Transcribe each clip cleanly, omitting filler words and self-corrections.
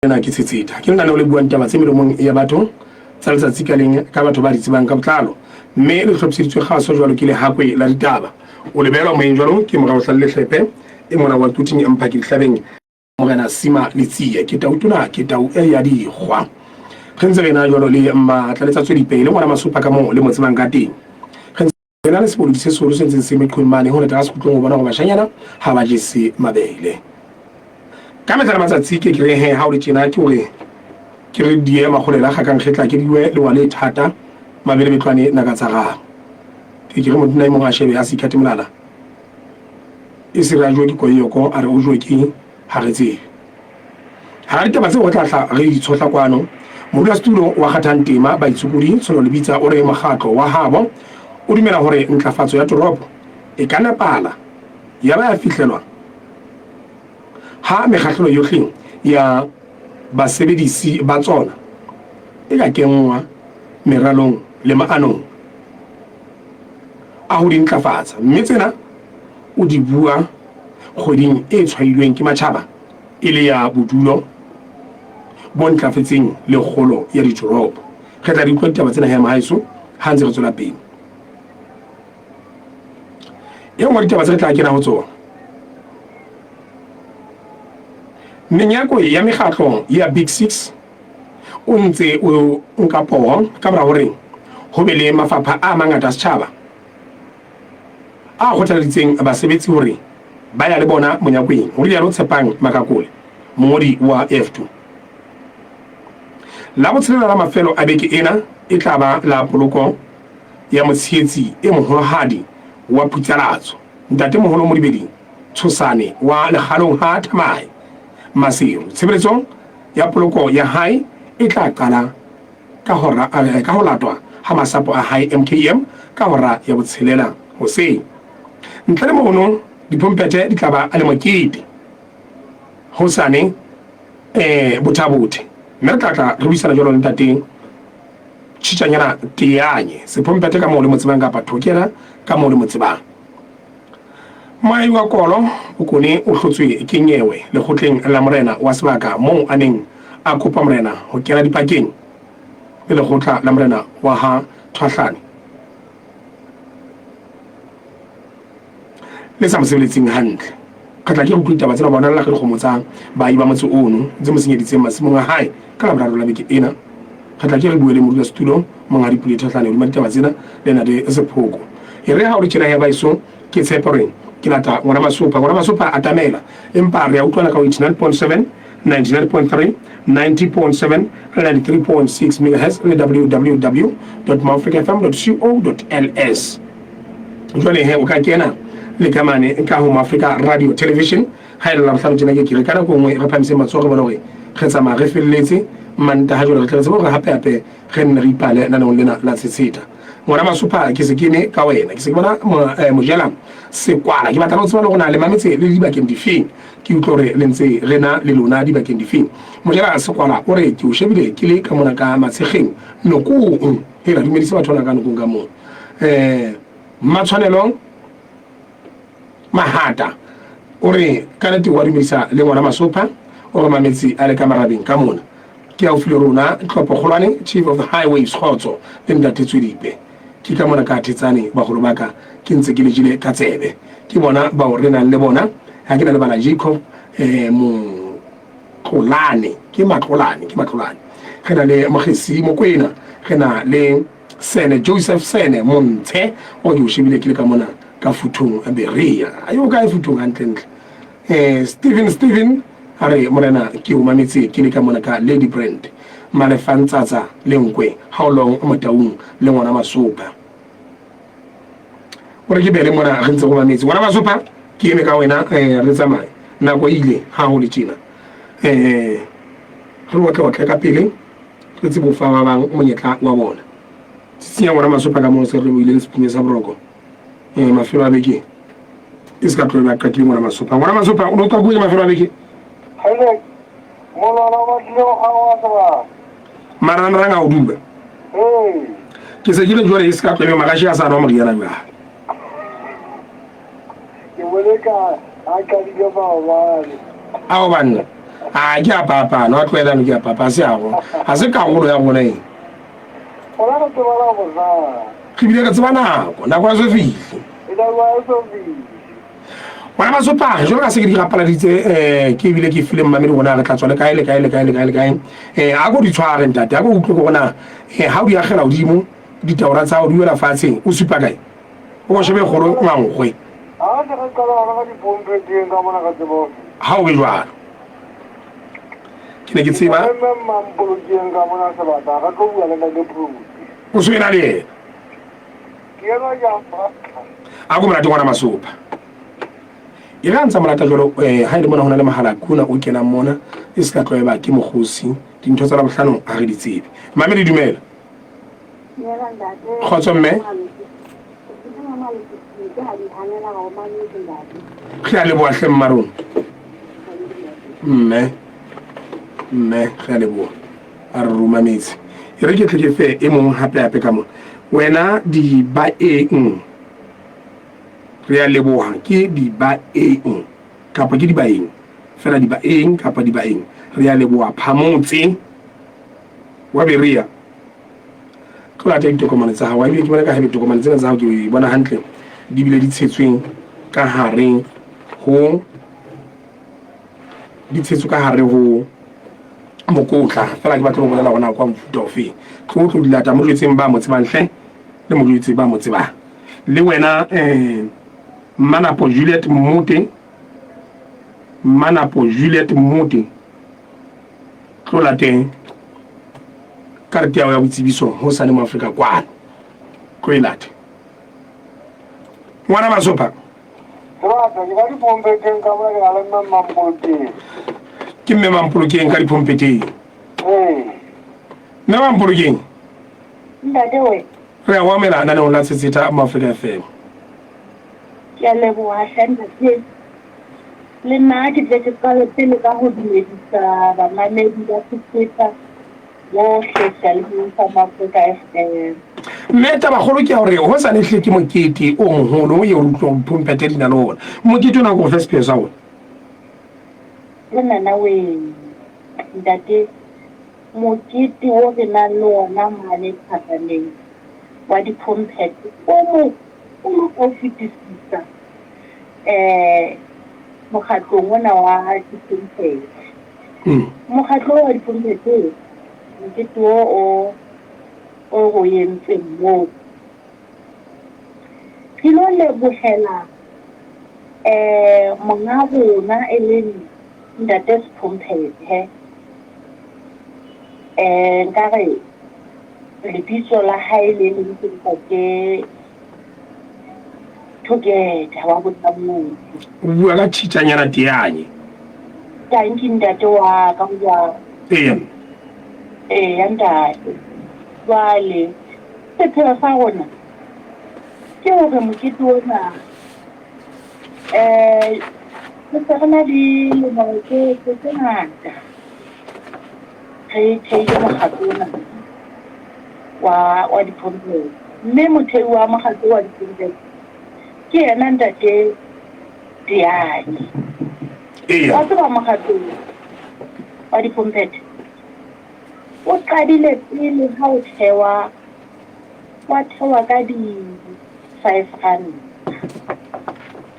Ena ke Tshetsheta. Ke lenaneo le buang taba tse melomong ya batho tsa letsatsi ka leng ka batho ba di tsebang ka botlalo mme le hlophiseditswe kgaso jwalo ke lehakwe la ditaba. O le beelwa moyeng jwalo ke Morao Hlale Lehlepe e mona wa Quthing Mphaki Dihlabeng. Morena Sima Letsie ke tau tona ke tau e ya dikgwa. Re ntse re na jwalo le Mmatlaletsa Tswedipe le ngwana Masopa ka moo le mo tsebang ka teng. Re Re na le sepolodi se seholo se ntseng se eme qhweng mane ho leta ka sekgutlong ho bona hore bashanyana ha ba jese mabele. Ka mehla le matsatsi ke ke re he ha o le tjena ke hore ke re die makgolela kgakang kgetla ke diwe lewa le thata mabele betlwane naka tsa rang. Ke ke re motona e mong a shebe a se ikhate molala e se re a jowe ke koyoko a re o jowe ke ha re tsebe. Hara ditaba tseo re tla hla re di tshohla kwano, modulasetulo wa kgathang tema Baitshokodi Tsholo Lebitsa o re mokgatlo wa habo o dumela hore ntlafatso ya toropo e ka nepala ya ba ya fihlelwa ha mekgahlelo yohle ya basebedisi ba tsona e ka kenngwa meralong le maanong a ho di ntlafatsa, mme tsena o di bua kgweding e tshwailweng ke matjhaba e le ya bodulo bo ntlafetseng le kgolo ya ditoropo. Re tla di utlwa ditaba tsena he mohaeso ha ntse re tswela pele. E nngwe ditaba tse re tla kena ho tsona. Menyako ya mekgatlo ya Big Six o ntse o nka poho ka mora hore ho be le mafapha a mangata a setjhaba a kgothaleditseng basebetsi hore ba ya le bona monyakweng, ho rialo Tshepang Makakole, mongodi wa EFTU. La botshelela la mafelo a beke ena e tla ba la poloko ya motshehetsi e moholohadi wa Phutsalatso, Ntatemoholo Modibedi Tshosane wa Lekgalong ha Thamae, Maseru. Tshebeletso ya poloko ya hae e tla qala ka hora ka ho latwa ha masapo a hae MKM ka hora ya botshelela hoseng. Ntle le mono, diphomphethe di tla ba le mokete hosane Bothabothe, mme re tla tla re buisana jwalo le ntate Tjhitjanyana Teanye, sephomphethe ka moo le mo tsebang kapa Thokela ka moo le mo tsebang. Moahi wa Kolo Bokone o hlotswe ke nyewe lekgotleng la morena wa sebaka moo a neng a kopa morena ho kena dipakeng le lekgotla la morena wa ha Thwahlane le sa mo sebeletseng hantle. Re tla ke re utlwe ditaba tsena bona lla ka dikgomo tsa baahi ba motse ono tse mo senyeditseng masimong a hae ka Laboraro la beke ena. Re tla ke re bue le modulasetulo Monghadi Pule Thohlane hodima ditaba tsena le Ntate Sephoko. E re ha o le tjena he baeso ke tshepe hore ke lata ngwana Masopha. Ngwana Masopha atamela empa re a utlwana ka ho 89.7, 99.3, 90.7 le 93.6 megahertz le www.maafricafm.co.ls. Jwale he o ka kena le ka mane ka ho Maafrika Radio Television ha e le Labohlano tjena ke ke re ka nako nngwe re phamiseng matsoho re bone hore re tsamaya re felletse Mantaha jwale re tle re tsebe hore hape hape re nne re ipale naneong lena la Tshetsheta. Ngwana Masopha ke se ke eme ka wena ke se ke bona mojela sekwala ke batla le ho tseba le hore na le mametse le dibakeng difeng ke utlwe hore le ntse re na le lona dibakeng difeng. Mojela sekwala o re ke o shebile ke le ka mona ka Matshekgeng nokong. Hela dumedise batho bana ka nokong ka moo. Mmatshwanelo Mahata o re ka nete wa dumedisa le ngwana Masopha o re mametse a le ka marabeng ka mona. Ke haufi le rona Tlhopho Kgolwane Chief of the Highways Kgotso le Ntate Tswedipe. Ke ka mona ka Thetsane baholo ba ka ke ntse ke le jele ka tsebe. Ke bona bao re nang le bona ha ke na le bana Jacob Motlolane ke Matlolane ke Matlolane. Re na le Mokgesi Mokwena re na le Sene Joseph Sene Montshe o ke o shebile ke le ka mona ka futhong Berea. Ayo kae futhong hantle ntle. Steven Steven a re morena ke o mametse ke le ka mona ka Lady Brand Malefantsatsa le Nkwe how long Motaung le ngwana Masopha. O re ke bele mona re ntse go mametse ngwana Masopha ke eme ka wena re tsamaye nako e ile ha ho le tjena re otle otle ka pele re tsebe ho fa ba bang monyetla wa bona. Tsitsinya ngwana Masopha ka moo se re buile le sephunya sa boroko mafelo a beke e se ka tlohela qetile ngwana Masopha. Ngwana Masopha o ne o qakuwe ke mafelo a beke? Hele, monwana o batlile go kgaoga sebaka. Marangrang a o duba. Ee. Ke se ke re jwale e se ka tlohela magashi a sa nwa moriana jwale. Ke bone ka a qadile maobane. Ao banna. A ke a papano a tlwaelano ke a papa a se ya rona ga se karolo ya rona eng. Gona re tseba la bozana. Re bile re tseba nako, nako ya so fihle. Nako ya so fihle. Ngwana Masopage, jwalo ka se ke di rapaladitse um ke ebile ke file mmamedi rona re tla tswa le kae le kae le kae le kae le kae um a ko di tshware ntate a ko utlwe ko gona um ha o di akgela godimo ditaora tsa gago di wela fatshe o supa kae o ko shebe kgolo ngankgwe Ha se re qala hona ka dipompeteng ka mona ka tseba ho ha o be jwalo ke ne ke tseba Mme Mampolokeng ka mona sebata re tlo bua le ntate Phuti. O so ena le yena. Ke ena ke a mmatla. A ko monate ngwana Masopa. E re a ntsa morata jwalo um ha e le mona ho na le mohala kuna o kenang mona e se ka tlwaeba ke mokgosi dintho tsa Labohlano ha re di tsebe. Mamedi dumela. Dumela ntate. Kgotso mme. Re a leboha hle mma rona. Mme mme re a leboha. A re roma metsi. E re ke tle ke fe e mong hape hape ka mona. Wena di ba eng? Re a leboha ke di ba eng kapa ke di ba eng? Fela di ba eng kapa di ba eng? Re a leboha Phamotse wa Berea. Tlo lata ditokomane tsa hao. Ebile ke bona ka haebe ditokomane tsena tsa hao ke bona hantle di bile di tshetsweng ka hare ho di tshetswe ka hare ho mokotla fela ke batla go bolela gona kwa mofuta ofe tlo tlo di lata mo jwetseng ba mo tsebang hle le mo jwetse ba mo tsebang le wena um Mmanapo Juliet Mmote Mmanapo Juliet Mmote tlo lateng karete ya ya boitsebiso ho sane mo Afrika kwano tlo e late ngwana Masopa Sebata ke ka dipompeteng ka mona ke na le mme Mampolokeng. Ke mme Mampolokeng ka dipompeteng. Ee. Mme Mampolokeng. Ntate we. Re a go amela naneong la Tshetsheta mo Afrika FM. Ke a leboha hle ntate. Le nna ke tle ke qale pele ka ho dumedisa bamamedi ba Tshetsheta bohle seyalemoyeng sa Afrika FM. Mme tabakgolo ke ya gore ho sa lehle ke mokete o moholo eo re utlwang phompete di na le ona. Mokete ona ko fe sepheo sa ona? Le nana we ntate, mokete o re nang le ona mane Phapaneng wa diphompete o moholo ka ho fetisisa um mokgatlong ona wa diphompete. Mokgatlo wa diphompete mokete o o o re o entseng moo. Re lo lebohela um monga rona e leng Ntate Sephomphethe. Um nkare lebitso la hae le leng ke Ntate Thoketha wa Botsamaisi. O bua ka tjhitjanyana teanye. Tanki ntate wa ka wa. Eya. Eya ntate. Jwale sepheo sa rona ke hore mokete ona eh re se re na le dilemo tse tse ngata re theile mokgatlo ona wa wa dipompong mme mothei wa mokgatlo wa dipompong ke yena ntate Teane. Eya. Wa tseba mokgatlo wa dipompete o qadile pele ha o thewa wa thewa ka di R5.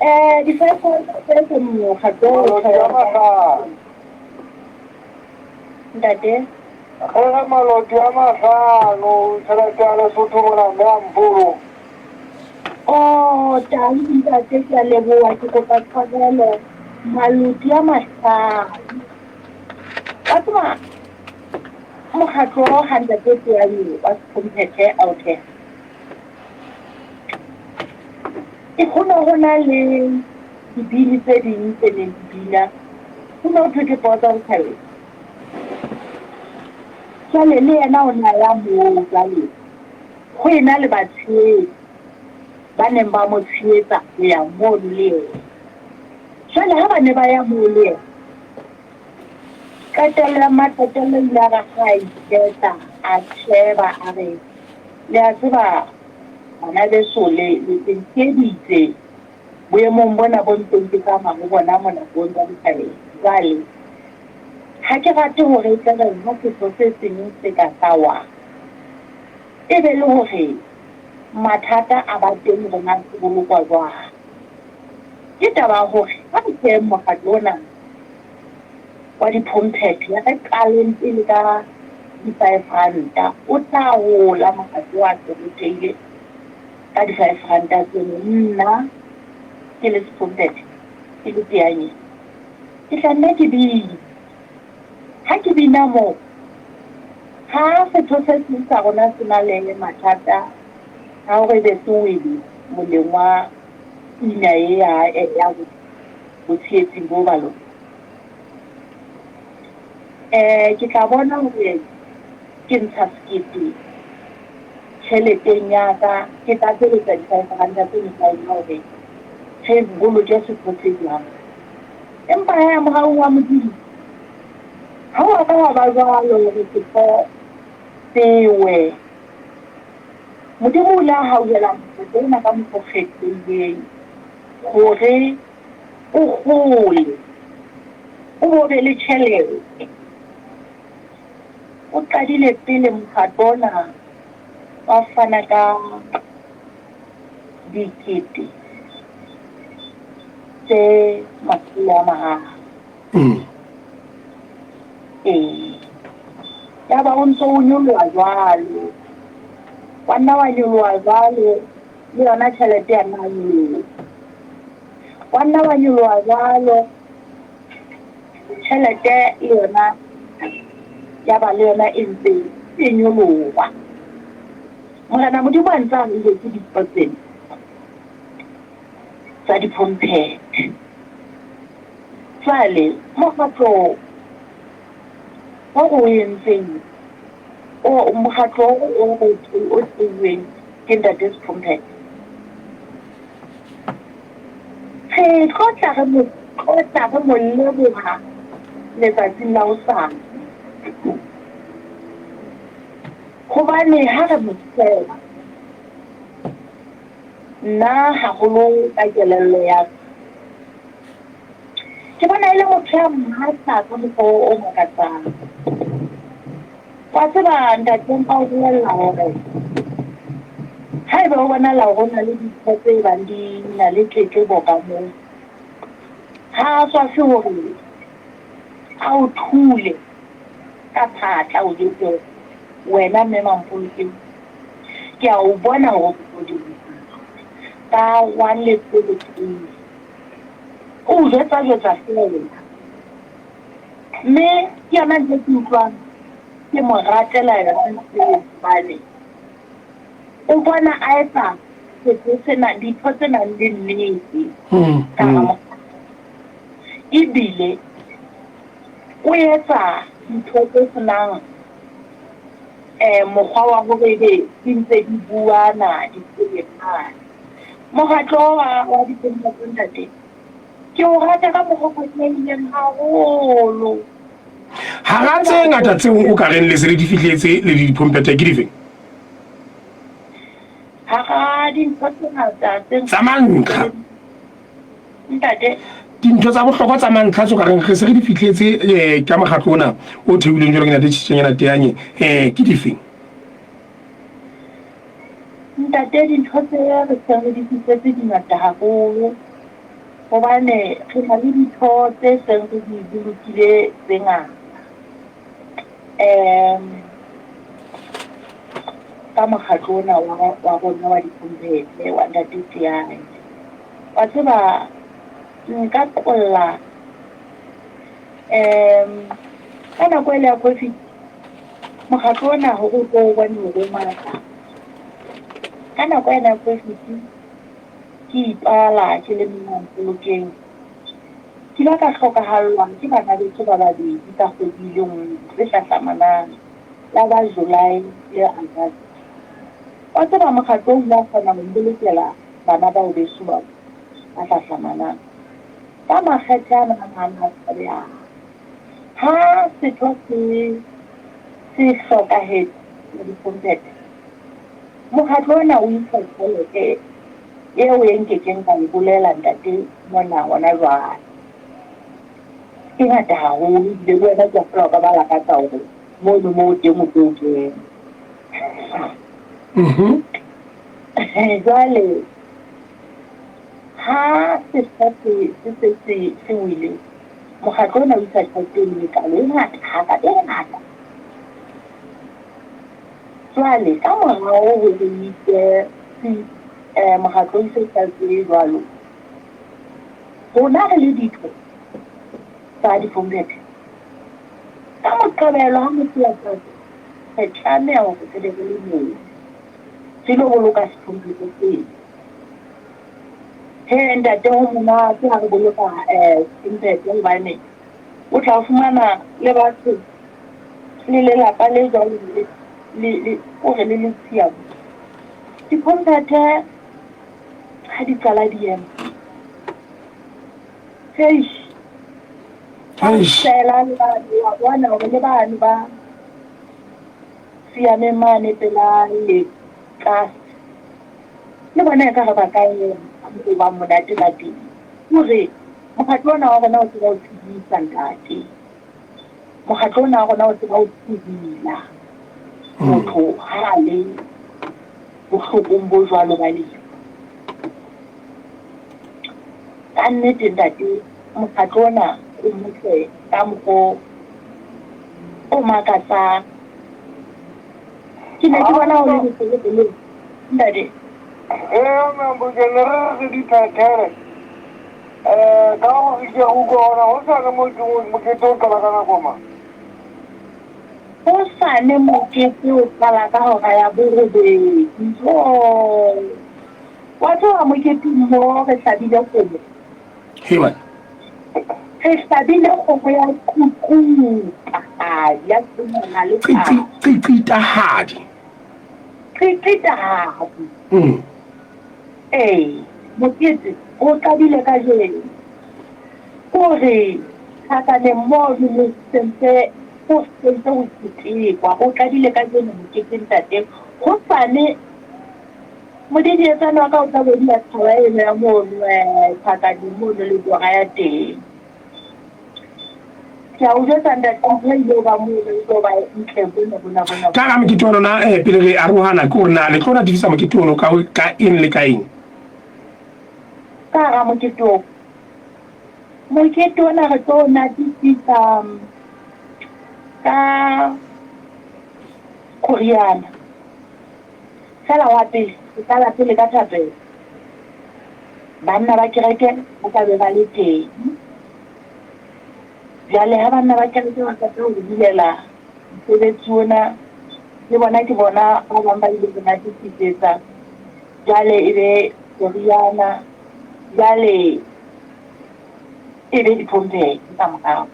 Eh di R5 tse ke mokgatlo o Maloti a thewa mahlano. ntate. Re re maloti a mahlano tjhelete ya Lesotho mona mme a Mpolo. Oh, tanki ntate ke a leboha ke kopa tshwarelo maloti a mahlano. Wa tseba mokgatlo wa ha ntate Teane wa Sephomphethe a o theha. E ho ne ho na le dibini tse ding tse neng di bina. Ho ne ho thwe ke Potsa Botjhabela. Jwale le yena o ne a ya moo jwale ho ena le batshehetsi ba neng ba mo tshehetsa ho ya mono le yena. Jwale ha ba ne ba ya moo le yena, qetello ya maqetello ile a re ha a iketla a sheba a re, le a tseba bana beso le le ntsheheditse boemong bona bo ntseng ke tsamaya ho bona mona bo ntsa botjhabela. Jwale Ha ke rate hore e tle re ha setho se seng se ka sa wa, e be le hore mathata a ba teng hore na se bolokwa jwang. Ke taba ya hore ha re theheng mokgatlo ona wa diphomphethe, ya re qaleng pele ka di-five ranta, o tla hola mokgatlo wa se o thehile ka di-five ranta tseno. Nna ke le sephomphethe, ke le teanye, Ke tla nna ke bine. Ha ke bina moo, ha setho se seng sa rona se na le mathata a hore ebe se wele moleng wa pina e ya ya botshehetsi bo ba lona. Ke tla bona hore ke ntsha sekete tjheleteng ya ka, ke tlatseletsa di-five ranta tse ntseng hore re boloke setho se jwang. Empa hee, mohaung wa Modimo, ha wa ka wa ba jwalo hore setho se we. Modimo o ile a hauhela mokgatlo ona ka mokgwa o kgethehileng hore o hole, o bo be le tjhelete. O qadile pele mokgatlo ona wa fana ka dikete tse 300. Ee. Yaba o ntso o nyoloha jwalo. Wa nna wa nyoloha jwalo, le yona tjhelete ya nna ya nyoloha. Wa nna wa nyoloha jwalo, tjhelete le yona ya ba le yona e ntse e nyoloha. Morena Modimo a ntse a re jwetse dintho tsena tsa diphomphethe. Jwale mokgatlo o re o entseng, o mokgatlo o o theuweng ke Ntate Sephomphethe, re tlo tla re mo tlotla, re mo leboha letsatsing la hosane. Hobane ha re mo sheba, nna haholo ka kelello ya ka, ke bona e le motho ya matla ka mokgwa o makatsang. Wa tseba ntate nka o bolella hore haeba ho bonahala hore ho na le dintho tse bang di na le tletlebo ka moo, ha a tswafe hore a o thule ka phatla o jwetse hore wena mme Mampolokeng ke a o bona hore o godimo ka wa letswele o jwetsa jwetsa fela. Mme ke yona ntho e ke utlwang ke mo ratela yona ntho eo hobane o bona a etsa setho sena dintho tse nang le nnete ka hara mokgatlo. Ebile o etsa ntho tse senang mokgwa wa hore ebe di ntse di buana di mane. Mokgatlo wa wa tsa ntate ke o rata ka mokgwa o kgethehileng haholo. Hara tse ngata tseo o ka reng le se le di fihletse le le diphomphethe ke difeng? Hara dintho tse ngata tse Tsa mantlha. Ntate. Dintho tsa bohlokwa tsa mantlha tse o ka reng re se re di fihletse eh, ka mokgatlo ona o theilweng jwalo ke Ntate Tjhitjhenyana Teanye eh, ke difeng? Ntate, dintho tse re seng re di fihletse di ngata haholo hobane re na le ditho tse seng re di bolokile tse ngata. Ka mokgatlo ona wa wa rona wa diphomphethe wa Ntate Teane. Wa tseba nka qolla ka nako ele ya COVID Mokgatlo ona hore o tlo o bone hore o matla. Ka nako ena ya COVID ke ipala ke le Mpolokeng. Ke ile ka hlokahallwa ke bana beso ba babedi ka kgwedi e le nngwe tse hlahlamanang, ya ba July le August. Wa tseba mokgatlo o ile wa kgona ho mbolokela bana bao beso bao ba hlahlamanang ka makgethe ana a mang a tshabehang. Ha setho se se hlokahetse diphomphethe, mokgatlo ona o isa tjhelete eo e nkekeng ka e bolela ntate mona hona jwale. E ngata haholo ebile le wena ke a kgolwa o ka ba lakatsa hore mono moo o teng o tlo o kena. Jwale ha sehla se se se se se wele, mokgatlo ona o isa tjhelete e mekalo e ngata haka e ngata. Jwale ka morao hore o ise mokgatlo o ise tjhelete e jwalo, rona re le ditho tsa difomphethe, ka Moqebelo ha motho ya tsatsa, re tlameha hore re be re le moo, re lo boloka sefomphethe seo. He ntate, ho monate ha re boloka sefomphethe hobane o tla fumana le batho le lelapa le jwalo le le le kore le le tshiamo. Difomphethe ha di qala di ema. Eish. Eish. Fela le bane wa bona hore le bane ba siameng mane pela lekase le bona e ka re ba ka ema ka mokgwa o bang monate ka teng. Hore mokgatlo ona wa rona o tseba ho tshedisa ntate. Mokgatlo ona wa rona o tseba ho tshedila motho ha a le bohlokong bo jwalo ba lefu. Ka nnete ntate, mokgatlo ona o motle ka mokgo o makatsang. Ke ne ke bona ho le betere pele ntate. Ee, Mambuke, ne re re re di phethele. Um ka gore ke a utlwa gona gosane mokete o qala ka nako mang? Hosane mokete o qala ka hora ya borobedi. Oh, wa tseba moketeng mo re hlabile kgomo. He man. Re hlabile kgomo ya ququtahadi ya tsenela le Qiqitahadi. Qiqitahadi. Ee, mokete o qadile kajeno. Kore tlhakaneng mono mo sentse ho sentse ho ketekwa. O qadile kajeno mokete ntate. Hosane modidietsane wa ka o tla bo dula thaba eno ya mono tlhakaneng mono le tora ya teng. Ke a o jwetsa ntate, ntho e ile ba mono e tlo ba ntle bona bona bona. Ka ga mokete wa lona pele re arohana ke gore na le tlo natifisa mokete ono ka ka eng le ka eng? Ka hara mokete oo. Mokete ona re tlo natifisa ka koriana. Fela wa pele, re qala pele ka thapelo. Banna ba kereke ba tla be ba le teng. Jwale ha banna ba kereke ba qeta ho re bulela mosebetsi ona, le bona ke bona ba bang ba ile ho natifisetsa. Jwale e be koriana, jwale e be diphomphethe ka morao.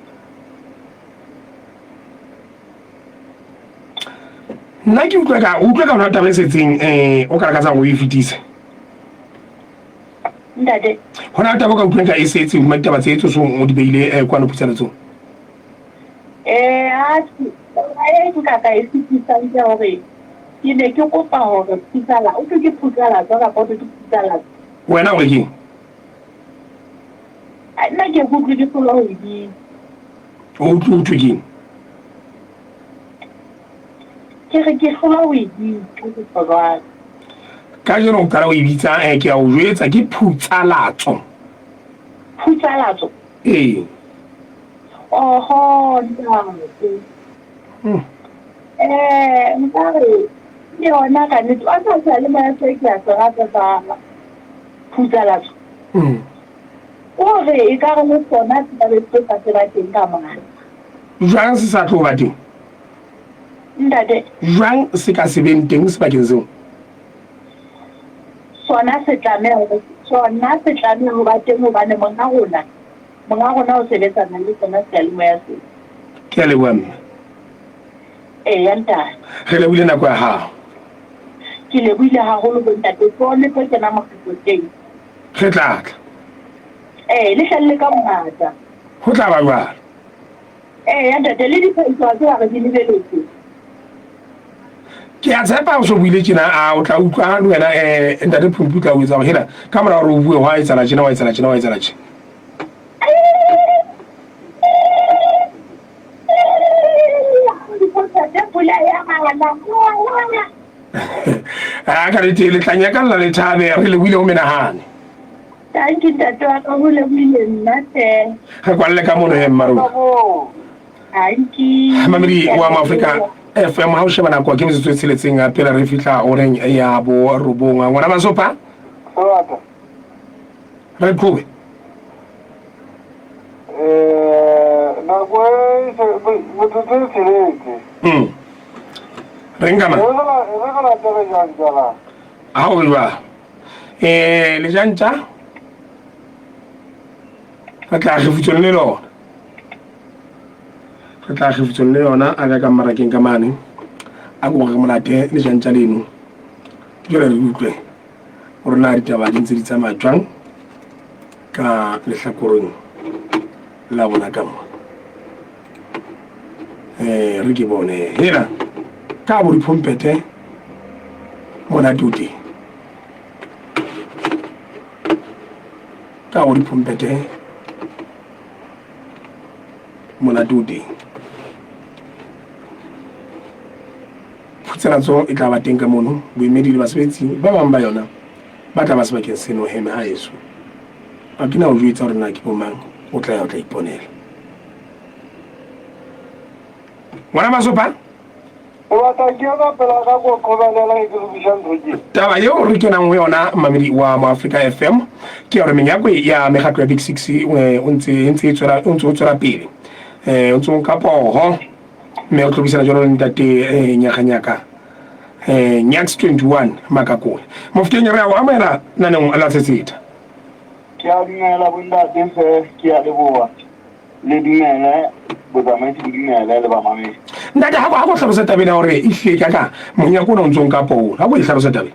Nna ke utlwa ka utlwa ka hona taba e setseng o ka lakatsang o e fetise. Ntate. Hona le taba o ka utlwang ka e setse hodima ditaba tse tsosong o di beile kwano phusaletsong. Atjhe, taba e nka ka e fetisang ke ya hore ke ne ke kopa hore phusala, o thwe ke phusalatso kapa o thwe ke phusalatso? Wena o re keng? Nna ke utlwe ke hlolwa ho e bitsa. O utlwe ho thwe keng? Ke re ke hlolwa ho e bitsa ke tjho jwalo. Kajeno o qala ho e bitsa ke a o jwetsa ke phutsalatso. Phutsalatso? Ee. Oho ntate. Nka re ke yona ka nnete. Wa tseba seyalemoya se ke a se rata sa phutsalatso. O re e ka re le sona se ka be se sa se ba teng ka mona. Jwang se sa tlo ba teng? Ntate. Jwang se ka se beng teng sebakeng seo? Sona se tlameha hore sona se tlameha ho ba teng hobane monga rona, monga rona o sebetsana le sona seyalemoya seo. Ke a leboha mme. Eya ntate. Re lebohile nako ya hao. Ke lebohile haholo bo ntate. Tlo le tlo kena mokgatlo teng. Re tla tla. Ee, le hle le ka bongata. Ho tla ba jwalo. Eya ntate, le diphetho wa tseba re di lebeletse. Ke a tshepa o so buile tjena, a o tla utlwa le wena ntate Phumpu tla o etsa hore hela ka mora hore o bue hwa etsahala tjena, wa etsahala tjena, wa etsahala tjena. Pula ya ngwana. A ka nnete le tla nyakalla le thabe re lebohile ho menahane. Thank you ntate wa ka ho lebohile nna hle. Re kwalle ka mono he mmarona. Thank you. Mamedi wa Maafrika FM ha o sheba nako ke metsotso e tsheletseng pele re fihla horeng ya bo robong. Ngwana Basopa? Sebata. Re qhobe. Eh, nako e metsotso e tsheletse. Re nka mang? Re re latele jantja la. Ha o jwang? Eh, le jantja? Re tla kgefutsong le lona. Re tla kgefutsong le yona a ka ka mmarakeng ka mane. A ko re molate le jantja leno. Jwale re utlwe gore na ditaba di ntse di tsamaya jwang ka lehlakoreng la bona ka mo. Eh, re ke bone hela ka bo diphompete monate o teng ka bo diphompete monate o teng phutselatso e tla ba teng ka mono boemedi le basebetsi ba bang ba yona ba tla ba sebakeng seno heme ha eso a ke na o jwetsa gore na ke bomang o tla ya o tla iponela ngwana Masopa. O batla ke ema pela ka ko qobelela e ke lokiša ntho ke. Taba yeo re kenang ho yona mamedi wa Moafrika FM ke ya hore menyako ya mekgatlo ya Big Six o ntse e ntse e tswela o ntse o tswela pele o ntse o nka poho mme o tlobisana jwalo le ntate Nyakanyaka Nyaks 21 Makakole Mofokeng re a o amohela naneng la Tshetsheta. Ke a dumela bontate se ke a leboha. Le dumele botsamaisi bo dumele le bamamedi. Ntate ha ko hlalosa taba ena hore e hlile ka ka monyako ona o ntso nka poho. Ha ko e hlalosa taba.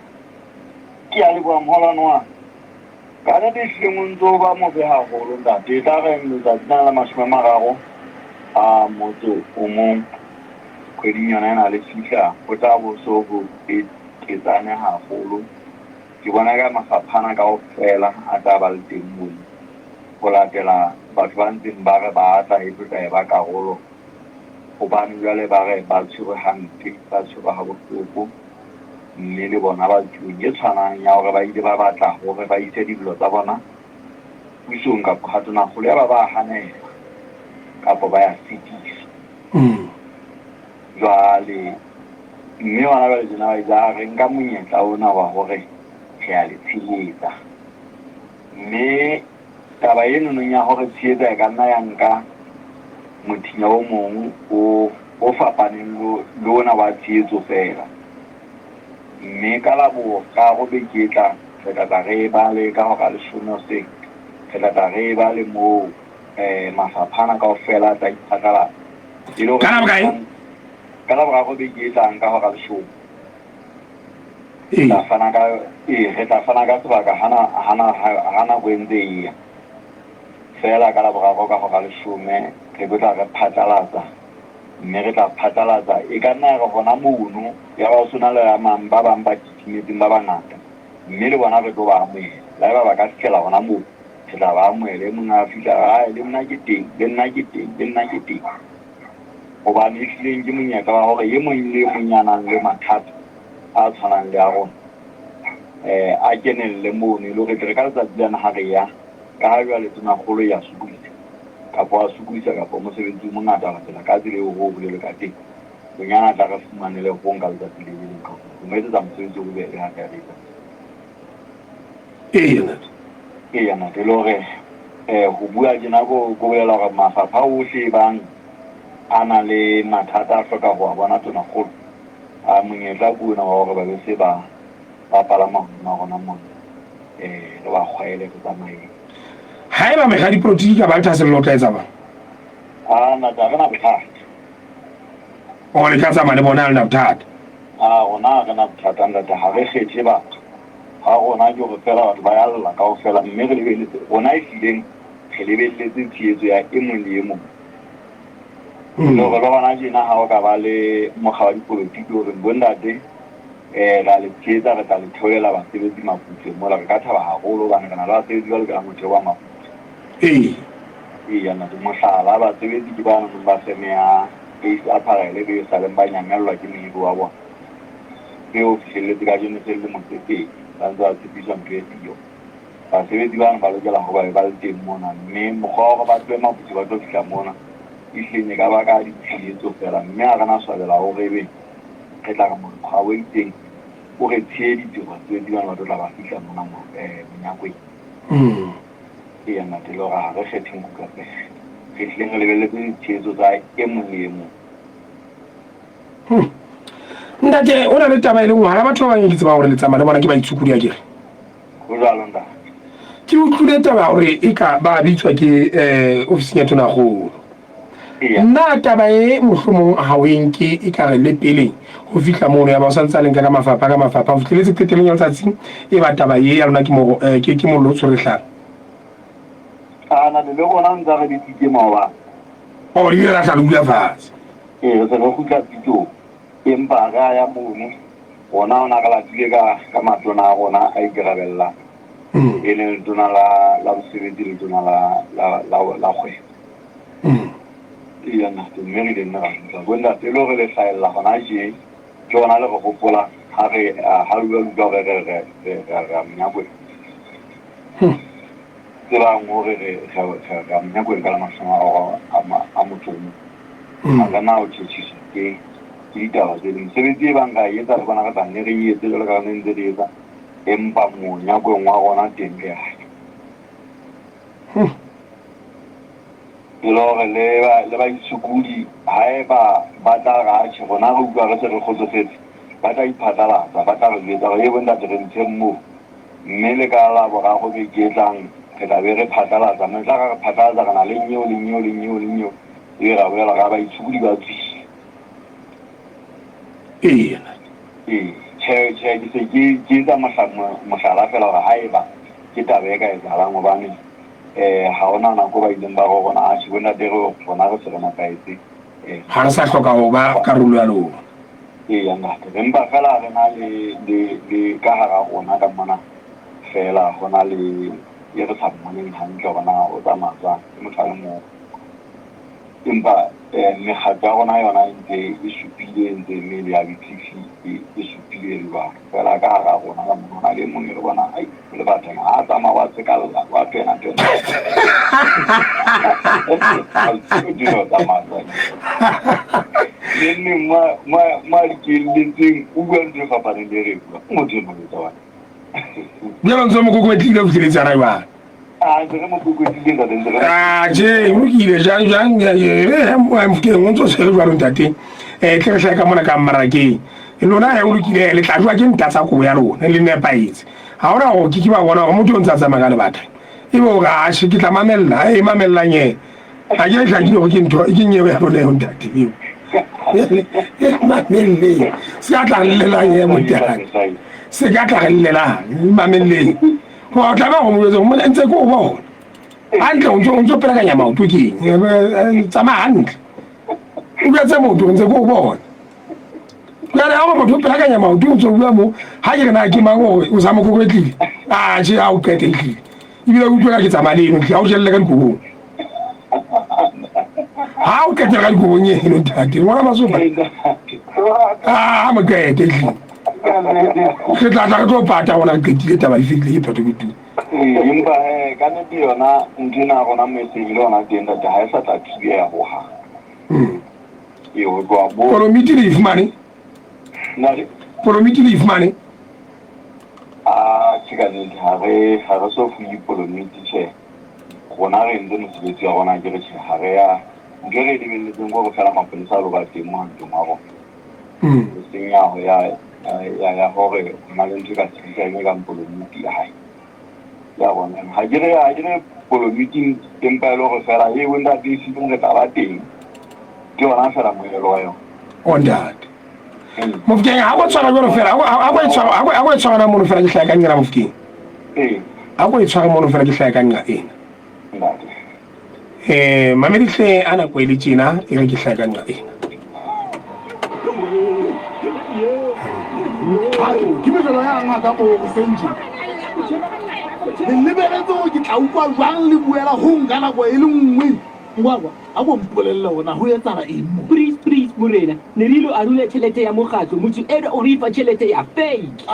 Ke a leboha moholwane wa ka. Ka nnete e hlileng o ntso ba mobe haholo ntate. E tla re letsatsi lena la 30 a motso o mong kgweding yona ena le fihla ho tla bo so ho petetsane haholo. Ke bona ka mafapha ana kaofela a tla ba le teng mono. Ho latela batho ba ntseng ba re ba tla e tlo tla e ba karolo hobane jwale ba re ba tshwerwe hampe, ba tshwerwe ha bohloko mme le bona ba tulong e tshwanang ya hore ba ile ba batla hore ba ise dillo tsa bona pusong kapa ha tonakgolo ya ba ba hanelwa kapa ba ya sitiswa. Jwale mme hona jwale tjena ba itse a re nka monyetla ona wa hore re ya le tshehetsa. Mme taba e nonong ya hore tshehetsa e ka nna ya nka mothinya o mong o o fapaneng le ona wa tshehetso feela. Mme ka Laboraro beke e tlang re tla tla re ba le ka hora leshome hoseng, re tla tla re ba le moo mafapha ana kaofela a tla iphatlalatsa. E le hore Ka la bokae? Ka Laboraro beke e tlang ka hora leshome. Ee. Tla fana ka ee, re tla fana ka sebaka hana hana ha nako e ntse e ya. Feela ka Laboraro ka hora leshome re tlo tla re phatlalatsa mme re tla phatlalatsa e ka nna ya re hona mono ya ba ho sona le a mang ba bang ba kitimetseng ba bangata mme le bona re tlo ba amohela. Le haeba ba ka fihlela hona moo re tla ba amohela. E mong a fihla a re, "Ae, le nna ke teng, le nna ke teng, le nna ke teng." Hobane ehlileng ke monyetla wa hore e mong le e mong ya nang le mathata a tshwanang le a rona a kenelle mono e le hore tle re ka letsatsi lena ha re ya ka ha jwale tonakgolo e ya sokodisa kapa wa sokodisa kapa mosebetsi o mongata latela ka tsela eo ho bolelwe ka teng bonyana tla re fumanele hong ka letsatsi le le leng ka ho mo etsetsa mosebetsi o bobebe ha re etsa. Eya ntate. Eya ntate, e le hore ho bua tjena ko ko bolela hore mafapha ohle e bang a na le mathata a hloka ho a bona tonakgolo a monyetla ke ona wa hore ba be se ba ba palama hodima rona mona re ba kgwaele re tsamaye. Haeba mekga ya dipolotiki ka ba le thahasello o tla etsa bang? A ntate ha re na bothata. O le tla tsamaya le bona ha le na bothata? A rona ha re na bothata ntate, ha re kgethe batho. Ha rona ke hore feela batho ba ya lla kaofela mme re lebeletse rona ehlileng re lebelletse tshehetso ya e mong le e mong. Le hore le hona tjena ha o ka ba le mokga wa dipolotiki o reng bontate re a le tshehetsa re tla le theolela basebetsi Maputswe mola re ka thaba haholo hobane re na le basebetsi ba lokelang ho theoha Maputswe. Ee. Eya ntate, mohlala basebetsi ke ba nang ba feme ya Ace Apparel be saleng ba nyamellwa ke mohiri wa bona. Be ho fihlelletse kajeno se le lemo tse pedi ba ntse ba tshepiswa ntho e siyo. Basebetsi bano ba lokela ho ba be ba le teng mona mme mokgwa wa hore ba tlohe Maputswe ba tlo fihla mona ehlileng e ka ba ka ditshehetso feela mme ha re na swabela hore ebe re tla re mokgwa o itseng o re tsheheditse hore basebetsi bano ba tlo tla ba fihla mona monyakweng. Eya ntate le hore ha re kgethe nku ka pere. Re hlileng re lebelletse ditshehetso tsa e mong le e mong. Ntate, o na le taba e le nngwe hara batho ba bang e ke tsebang hore le tsamaya le bona ke baitshokodi akere? Ho jwalo ntate. Ke utlwile taba ya hore e ka ba bitswa ke ofising ya tonakgolo. Nna taba e mohlomong ha o e nke e ka re le pele ho fihla mono ya ba o santse a le nka ka mafapha ka mafapha ho fihleletse qetelong ya letsatsi e ba taba ye ya lona ke mo ke ke mollo o tshwere A na le rona ntse re bitsitse maobane. Oh, le ile la tla le dula fatshe. Ee, re se re kgutla pitsong. Empa re a ya mono, rona hona re latile ka ka matona a rona a ikarabellang. E leng letona la la bosebetsi le letona la la la la kgwebo. Eya ntate, mme re ile nne ra botsa bo ntate e le hore le hlahella hona tje, ke hona le re hopola ha re ha re utlwa hore re re re re re a monyakweng. Tsebang hore re re re re a monyakweng ka la mashome a mararo a motso o mong. Ha re na ho tjhetjhiswa ke ke ditaba tse ding. Mesebetsi e bang ra e etsa le bona re tla nne re e etse jwalo ka re ne ntse re etsa, empa monyakweng wa rona teng re a ya. E le hore le ba le baitshokodi haeba ba tla re atjhe rona re utlwa re se re kgotsofetse, ba tla iphatlalatsa, ba tla re jwetsa hore, Ee bontate re ntsheng moo. Mme le ka Laboraro beke e tlang re tla be re phatlalatsa, mme tla ra re phatlalatsa re na le nyeo le nyeo le nyeo le nyeo, ebe ra bolela ra baitshokodi ba tswile. Eya. Ee, tjhe, tjhe, ke se ke ke etsa mohlala feela hore haeba ke taba e ka etsahalang hobane ha hona nako ba ileng ba re ho rona, atjhe bontate re rona re se re nepahetse. Ha re sa hloka ho ba karolo ya lona. Eya ntate, re mpa feela re na le le le ka hara rona ka mona feela ho na le e re sa mmoneng hantle hore na o tsamaya jwang, ke motho a le mong. Empa mekgatlo ya rona yona e ntse e supile, e ntse mme le ya BPC e supile le jwalo. Feela ka hara rona ka mona ho na le e mong e re bonang ai o le batho ha a tsamaya wa tsekalla, wa twena twena. Dilo tsamaya jwang. Neng neng mo a dikelletseng o bua ntho e fapaneng le e re e buang. Motho enwa o etsa jwang? Jwale ntse mo kokotlile ho fihleletse hana jwale. Atjhe, o lokile jang jang mofokeng o ntse o tshwere jwalo ntate. Tle re hlahe ka mona ka mmarakeng. Lona he o lokile le tla jwa ke nta tsa kobo ya lona le nepahetse. Ha hona hore ke ke ba bona hore motho o ntse a tsamaya ka lebaka. Ebe o re atjhe ke tla mamella, e mamellang he. Ha ke hlakile hore ke ntho ke nyewe ya lona eo ntate eo. E mamelleng. Se ka tla re llelang he montate. Se ka tla re llelang, mamelleng. Ho o tlameha ho mo jwetsa hore ntse ke o bona. Hantle o ntso o ntso pelekanya maoto ke eng? Tsamaya hantle. O jwetse motho ntse ke o bona. Jwale ha motho o pelekanya maoto o ntso bua mo ha ke re na ke mang hore o sa mo kokotlile. Ah tjhe ha o qete ehlile. Ebile o utlwela ke tsamaya le eno ha o jelle ka dikobong. Ha o qetela ka dikobong eno ntate. Ngwana masoba. Ah mo qete ehlile. Re tla tla re tlo pata gona re qetile taba e fedile ke phetho ke tu. Empa he ka nnete yona ntho ena ya rona mo e seng e le hona teng ntate ha e sa tla thibeha hohang. Ee ho tloha moo. Polomiti le e fumane? Ntate? Polomiti le e fumane? Ah tjhe ka nnete ha re ha re so fuwe dipolomiti tjhe. Rona re entse mosebetsi wa rona ke re tjhe ha re ya ntho e re e lebelletseng ke hore feela mapolesa a lo ba teng mohantong wa rona. E seng ya ya ya ya hore ho na le ntho e ka tsebisang e kang polomiti hai. Ya bona ha ke re ha ke re polomiti empa e le hore feela e bontate e sileng re tla ba teng. Ke yona feela moelelo wa yona. O ntate. Mofokeng ha go tshwara jwalo fela ha go e tshwara ha go e tshwara mono fela ke hlaya ka nqela Mofokeng. Ee. Ha go e tshwara mono fela ke hlaya ka nqa ena. Ntate. Mamedihle a nako e le tjena e re ke hlaya ka nqa ena. Ke mehlolo ya ngaka mo hoseng tje. Le lebeletse hore ke tla utlwa jwang le buela hong ka nako e le nngwe. Ngwakwa, a ko mpolelle hore na ho etsahala eng mo. Priest. Please morena, ne re ilo arula tjhelete ya mokgatlo, motho enwa o re fa tjhelete ya fake.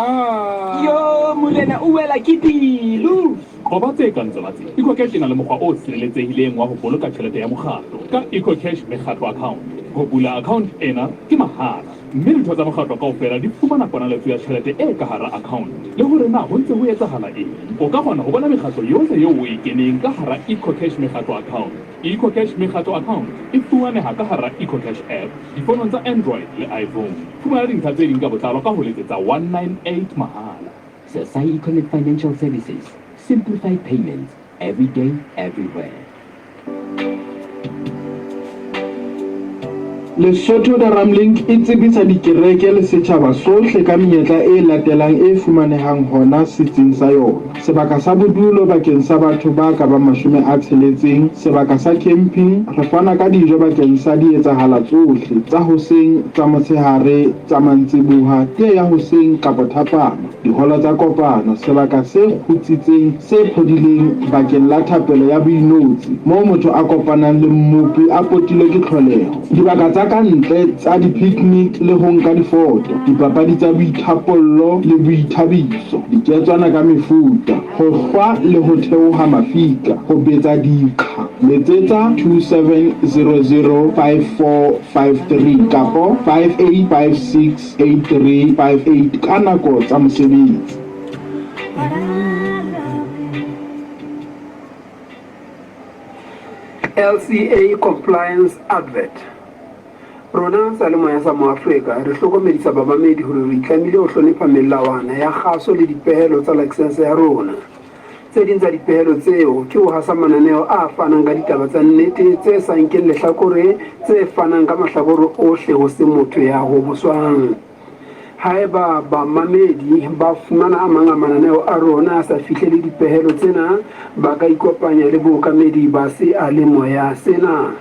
Yo morena o wela ke pilu. Qoba tse kang tsona tse. EcoCash e na le mokgwa o sireletsehileng wa ho boloka tjhelete ya mokgatlo ka EcoCash Mekgatlo Account. Ho bula account ena ke mahala mme ditho tsa mokgatlo kaofela di fumana ponaletso ya tjhelete e ka hara account le hore na ho ntse ho etsahala eng. O ka kgona ho bona mekgatlo yohle eo o e keneng ka hara EcoCash Mekgatlo Account. EcoCash Mekgatlo Account e fumaneha ka hara EcoCash app difonong tsa Android le iPhone. Fumana dintlha tse ding ka botlalo ka ho letsetsa 198 mahala. Sasai Econet Financial Services, simplify payments every day, everywhere. Lesotho Daramlink e tsebisa dikereke le setjhaba sohle ka menyetla e latelang e fumanehang hona setsing sa yona. Sebaka sa bodulo bakeng sa batho ba ka bang 60, sebaka sa camping, re fana ka dijo bakeng sa dietsahala tsohle, tsa hoseng, tsa motshehare, tsa mantsiboha, tee ya hoseng kapa thapama, diholo tsa kopano, sebaka se kgutsitseng, se phodileng bakeng la thapelo ya boinotshi, moo motho a kopanang le Mmopi a potilwe ke tlholeho, dibaka tsa ka ntle tsa di-picnic le ho nka difoto, dipapadi tsa boithapollo le boithabiso, diketswana ka mefuta, ho hlwa le ho theoha mafika, ho betsa diqha. Letsetsa 27005453 kapo 58568358 ka nako tsa mosebetsi. LCA Compliance Advert Rona seyalemoya sa Moafrika re hlokomedisa bamamedi hore re itlamile ho hlonepha melawana ya kgaso le dipehelo tsa lakesense ya rona. Tse ding tsa dipehelo tseo ke ho hasa mananeo a fanang ka ditaba tsa nnete tse sa nkeng lehlakore tse fanang ka mahlakore ohle ho se motho ya hoboswang. Haeba bamamedi ba fumana a mang a mananeo a rona a sa fihlele dipehelo tsena, ba ka ikopanya le bookamedi ba seyalemoya sena.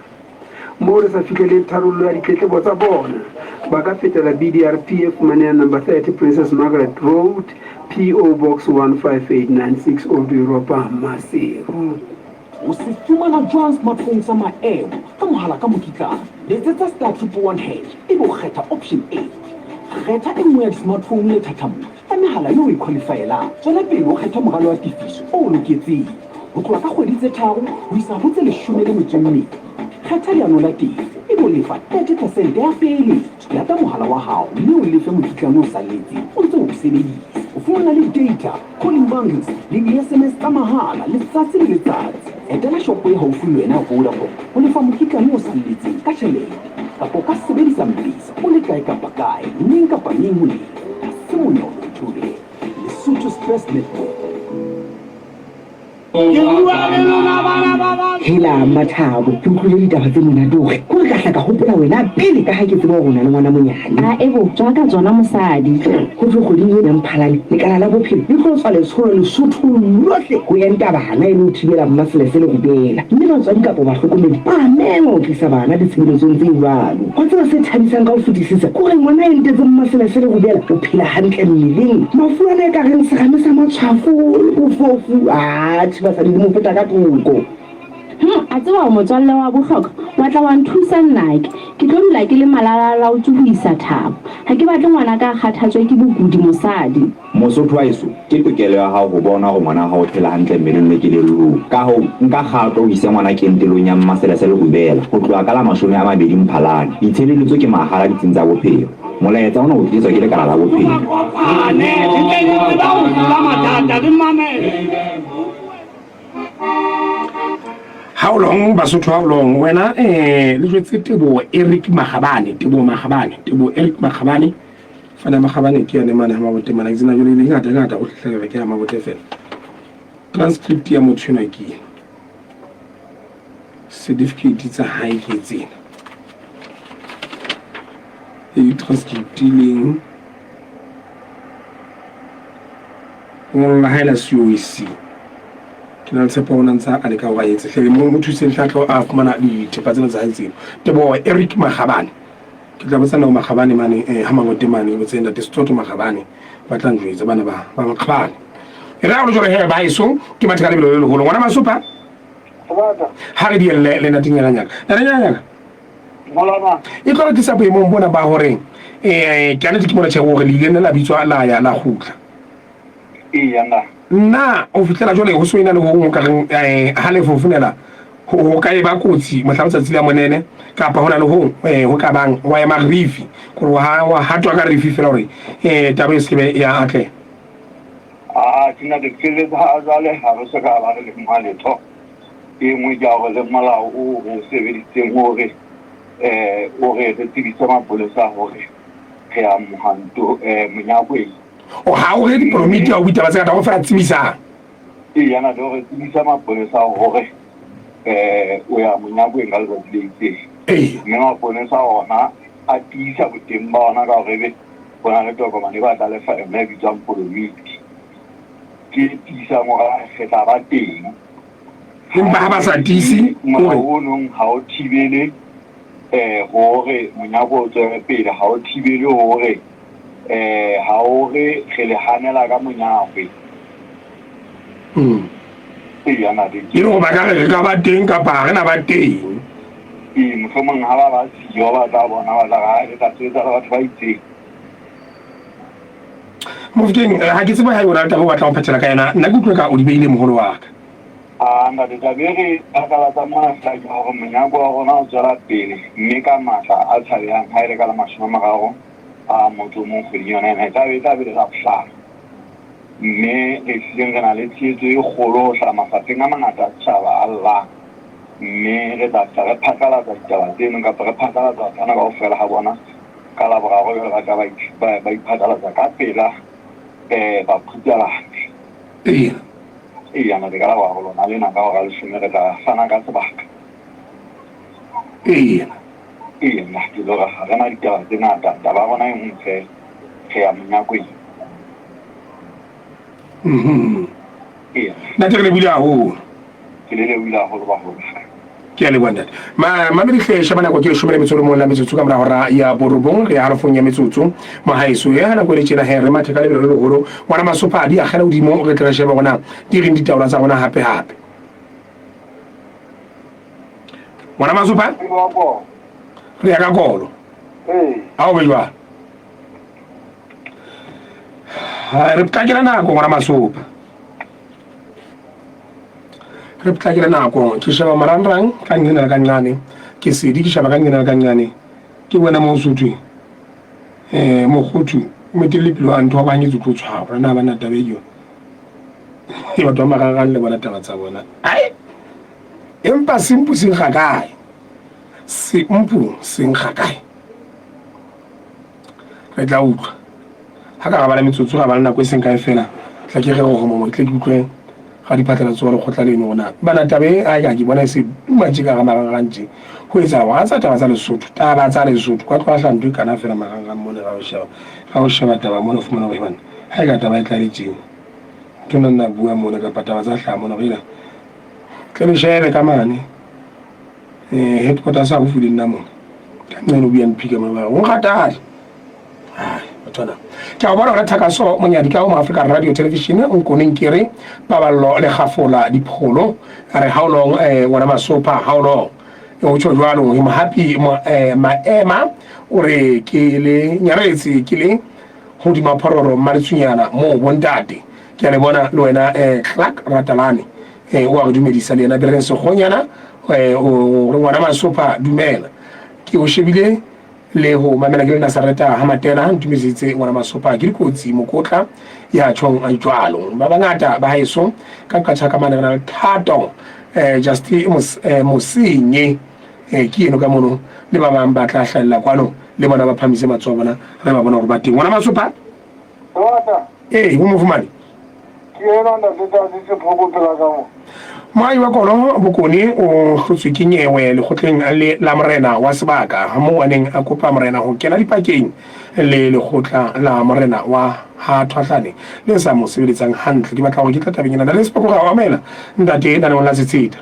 Moo re sa fihleleng tharollo ya ditletlebo tsa bona, ba ka fetela BDRP e fumanehang Number 30 Princess Margaret Road, PO Box 15896 Old Europa, Maseru. O se fumana jwang smartphone sa maemo ka mohala ka mokitlane? Letsetsa star triple one hash ebe o kgetha option A. Kgetha e nngwe ya di-smartphone lethathamong la mehala eo o e qualifyelang. Tswela pele o kgethe moralo wa tefiso o o loketseng, ho tloha ka kgwedi tse tharo ho isa ho tse 18. Kgetha leano la tefo ebe o lefa 30 percent ya peeletso. Lata mohala wa hao mme o lefe mokitlane o salletseng o ntse o o sebedisa. O fumana le data, calling bundles le di-SMS tsa mahala letsatsi le letsatsi. Etela shopo e haufi le wena ya Vodacom ho lefa mokitlane o salletseng ka tjhelete kapa o ka sebedisa M-Pesa o le kae kapa kae, neng kapa neng ho lefa. Ha se monyolo ntho eo. Lesotho's best network. Hela Mmathabo, ke utlwile ditaba tse monate hore kore ka hla ka hopola wena pele ka ha ke tseba hore o na le ngwana monyane. A ebo tswa ka tsona mosadi. Ho thwe kgweding ena ya Mphalane, lekala la bophelo le tlo tswa letsholo Lesothong lohle ho enta bana e le ho thibela mmaselese le rubela. Mme batswadi kapa bahlokomedi ba mengwa ho tlisa bana ditshebeletsong tse jwalo. Wa tseba se thabisang ka ho fetisisa ke hore ngwana a entetseng mmaselese le rubela o phela hantle mmeleng. Mafu ana e ka reng serame sa matshwafo le bofofu, atjhe basadi di mo feta ka thoko. Hum, a tseba o motswalle wa bohlokwa, wa tla wa nthusa nnake. Ke tlo dula ke le malalalaotswe ho isa Thabo. Ha ke batle ngwanaka a kgathatswe ke bokudi mosadi. Mosotho wa heso, ke tokelo ya hao ho bona hore ngwana wa hao o phela hantle mmeleng le kelellong. Ka hoo, nka kgato o ise ngwana kentelong ya Mmaselese le Rubela ho tloha ka la 20 Mphalane. Ditshebeletso ke mahala ditsing tsa bophelo. Molaetsa ona o tlisetswa ke Lekala la Bophelo. How long Basotho how long wena eh le jwetse Teboho Eric Magabane Teboho Magabane Teboho Eric Magabane fana Magabane ke yane mane ha mabote mana ke tsena jwale le ngata ngata o hlahla ke ya mabote fela transcript ya motho enwa ke ena certificate tsa hae ke tsena e di-transcript leng Lengolo la hae la COEC. Ke na le tshepo o na ntsa a leka hore a etse hle mo mo thuseng hle a tlo a fumana dithepa tsena tsa hae tseno. Teboho Eric Magabane. Ke tla botsa nao Magabane mane eh ha Mabote mane ke botse ntate Setsoto Magabane ba tla njwetsa bana ba ba Magabane. E re ha o le jwalo he ba heso ke mathe ka lebelo le leholo ngwana Masopa. Ha re dielle le ntate Nyakanyaka. Ntate Nyakanyaka. Molana. E tlo re tlisa boemong bona ba hore eh ke anetse ke mona tjhe hore le ile la bitswa la ya la kgutla. Eya nna. Nna o fihlela jwale ho so ena le ho ka reng eh ha le fofunela ho ka eba kotsi mohla letsatsi la monene kapa ho na le ho eh ho ka bang wa ema rifi gore wa wa hatwa ka rifi fela hore eh taba e sebe ya atleha. Aa ke nna ke feletse ha jwale ha re so ka ba re lemoha letho. E nngwe ke ya hore le molao o re o sebedisitseng hore um o re re tsebise mapolesa hore re ya mohwanto um Monyakweng. O ha o re diporomiti ha o ditaba tse ngata o fela tsebisang. Ee, yana le hore tsebisa mapolesa hore um o ya Monyakweng ka letsatsi le itseng. Ee. Mme mapolesa ona a tiisa boteng ba ona ka hore ebe ho na le tokomane e ba tla lefa yona e bitswang polomiti. Ke e tiisang hore re tla ba teng. Empa ha ba sa tiise molao o nong ha o thibele eh hore monyako o tswele pele, ha o thibele hore eh ha o re re le hanela ka monyakwe. Ee, ana le E le hore ba ka re re ka ba teng kapa ha re na ba teng. Ee, mohlomong ha ba ba siyo ba tla bona ba tla re ha re tla sebetsa le batho ba itseng. Mofokeng, ha ke tsebe ha ebe o na le taba o batlang ho phethela ka yona. Nna ke utlwe ka o di beile moholo wa ka. A ntate, taba e re phasalatsang mona fela ke hore monyako wa rona o tswela pele mme ka matla a tshabehang ha e le ka la 30 a motso o mong kgweding yona ena e tla be e tla be le Labohlano. Mme re hlileng re na le tshehetso e kgolo ho hlaha mafapheng a mangata a setjhaba a llang. Mme re tla fihla re phatlalatsa ditaba tseno kapa re phatlalatsa batho bana kaofela ha bona ka Laboraro jwale ba tla ba iphatlalatsa ka pela baphutalane. Eya. Eya, ntate, ka Laboraro lona lena ka hora leshome re tla fana ka sebaka. Eya. Eya, ntate, le hore ha re na ditaba tse ngata, taba ya rona e nngwe feela, re ya monyakweng. Eya. Ntate, re lebohile haholo. Ke le lebohile haholo baholo ba ka. Ke a leboha ntate. Ma mamedi hle sheba nako ke 11 la metsotso ka mora hora ya borobong re ya halofong ya metsotso. Mohaeso e ha nako e le tjena he re mathe ka lebelo le leholo. Ngwana Masopha di akgela hodimo re tle re shebe hore na di reng ditaola tsa rona hape hape. Ngwana Masopha? Re ya ka kolo. Ha o be jwalo. Re potlakela nako ngwana Masopha. Re potlakele nako. Ke sheba marangrang ka nqena le ka nqane. Ke sedi ke sheba ka nqena le ka nqane. Ke bona mo Sotho eh mokgothu moetelli pele wa ntho wa bang tlo tshwara na bana taba e yona. E batho ba marangrang le bona taba tsa bona. Ai! Empa sempu se nkga kae? Sempu se nkga kae? Re tla utlwa. Ha ka ra ba le metsotso, ra ba le nako e seng kae feela, tla ke re go mo tle ke utlwe ga diphatlalatso wa lekgotla leno gona. Bana taba e a ka ke bona e se tuma tje ka ga marangrang tje. Ho etsa hore ha tsa taba tsa Lesotho, taba tsa Lesotho, kwa tloha hla ntho e kana feela marangrang mone ga o sheba, ga o sheba taba mone o fumana hore bana ha e ka taba e tla le tjena. Motho nna nna bua mone kapa taba tsa hlaha mone hore ela tle le shebe ka mane. Eh headquarters haufi le nna mona. Ka nqeno BNP ka mona ba re o nkgatale. Ai bathwana. Ke a bona hore Thakaso Monyadi ka ho Afrika Radio Television nkoneng ke re paballo le gafola dipholo. A re how long eh ngwana Masopha how long. O tjho jwalo mo happy mo eh maema o re ke le nyaretse ke le hodima phororo mmaletsunyana mo bontate. Ke a le bona le wena eh Clark Ratalane. Eh o a re dumedisa le yena Bereng Segonyana eh o re ngwana Masopha dumela. Ke o shebile le ho mamela ke le Nazareta ha Matela ntumedisitse ngwana Masopha ke dikotsi mokotla ya tjhong a jwalo. Ba bangata ba haeso ka qatjha ka mane re na le Thato eh Justin Mosenye eh ke eno ka mono le ba bang ba tla hlahella kwano le bona ba phamise matsoho a bona re ba bona hore ba teng. Ngwana Masopha. Ee, o mo fumane. Ke ena ntate Tasi Sephoko pela ka mo. Moahi wa Kolo Bokone o hlotswe ke nyewe lekgotleng le la morena wa sebaka moo a neng a kopa morena ho kena dipakeng le lekgotla la morena wa ha Thwahlane le sa mo sebeletsang hantle. Ke batla hore ke tla tabeng ena. Ntate Sephoko, re a o amohela ntate naneong la Setseta.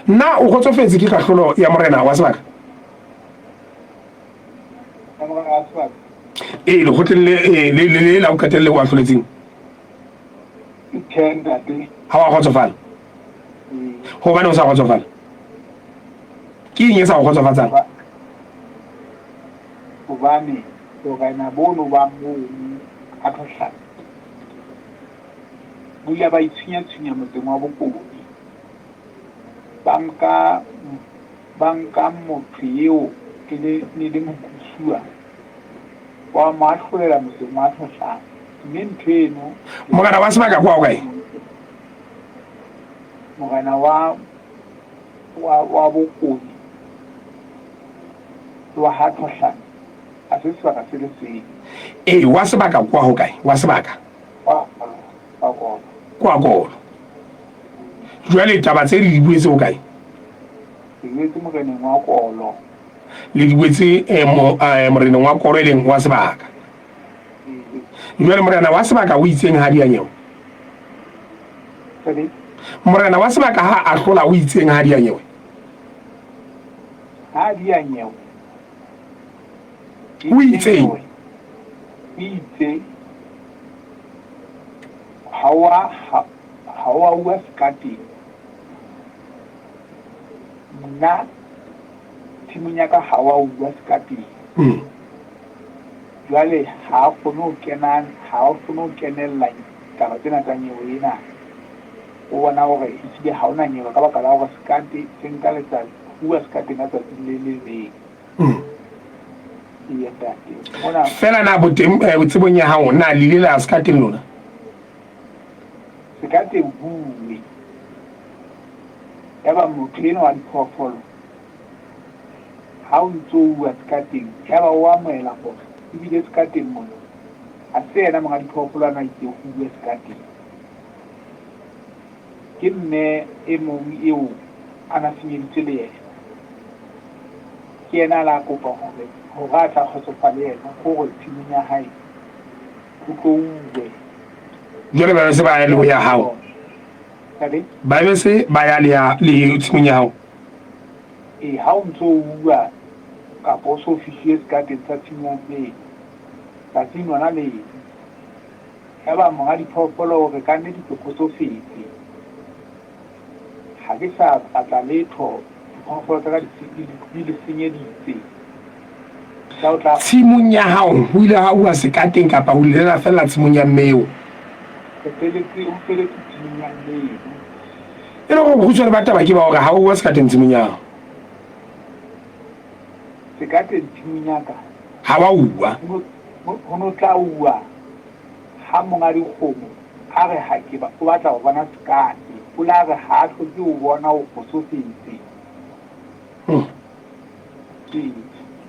Na o kgotsofetse ke kahlolo ya morena wa sebaka? Ee, lekgotleng le le le le la o qetelle o ahloletseng. Tjhe ntate. Ha wa kgotsofala? Hobane o sa kgotsofala? Ke eng e sa go kgotsofatsang? Hobane borena bono ba mono ha Tlhohlane bo ile ba itshunya-tshunya motseng wa Bokone. Ba nka ba nka motho eo e le ne le mokusuwa wa mo ahlolela motseng wa Tlhohlane. Mme ntho eno Morena wa sebaka kwa o kae? Morena wa wa wa Bokone le wa ha Tlhohlane ha se sebaka se le seng. Ee, wa sebaka kwa hokae? Wa sebaka. Kwa Kolo, kwa Kolo. Kwa Kolo. Jwale taba tse le di buetse hokae? Re buetse moreneng wa Kolo. Le di buetse eh, mo, eh, moreneng wa Kolo e leng wa sebaka. Jwale morena wa sebaka o itseng ha dianyewe? Morena wa sebaka ha a hlola o itseng ha dianyewe? Ha dianyewe. O itseng? O itse ha wa ha wa uwa sekateng. Nna tshimong ya ka ha wa uwa sekateng. Jwale ha a kgone ho kena, ha a kgone ho kenella taba tsena tsa nyewe ena. O bona hore ehlile ha hona nyewe ka baka la hore sekate se nka letsatsi, ho uwa sekateng ka tsatsi le le leng. Eya ntate. Mona. Feela na boteng, eh, tsebong ya hao, na le ile la ya sekateng lona? Sekateng huwe. Yaba motho enwa wa diphoofolo Ha o ntso uwa sekateng, yaba o amohela hore ebile sekateng mona ha se yena monga diphoofolo a na itse ho uwe sekateng. Ke mme e mong eo a na senyeditswe le yena. Ke yena a la kopa hore hore a tla kgotsofale yena hore tshimong ya hae ho tlo uwe. Jwale ba be se ba ya le ho ya hao? Ba be se ba ya le ya le tshimong ya hao? Ee, ha o ntso o uwa kapa o so fihlile sekateng sa tshimo ya teng, tsatsing lona leno, yaba monga diphoofolo o re, Kannete ke kgotsofetse, ha ke sa batla letho, diphoofolo tsa ka di le senyeditse. Tla o tla. Tshimong ya hao ho ile ha uwa sekateng kapa ho ile la fella tshimong ya mme eo? Ho feletse, ho feletse tshimong ya mme eno. E le gore bokhutshwane ba taba ke ba gore ga o wa sekateng tshimong ya gago. Sekateng tshimong ya ka. Ga wa uwa. Ho no tla uwa ha monga dikgomo a re ha ke ba o batla go bona sekate. O la re ha a hloke ho bona o kgotsofetse.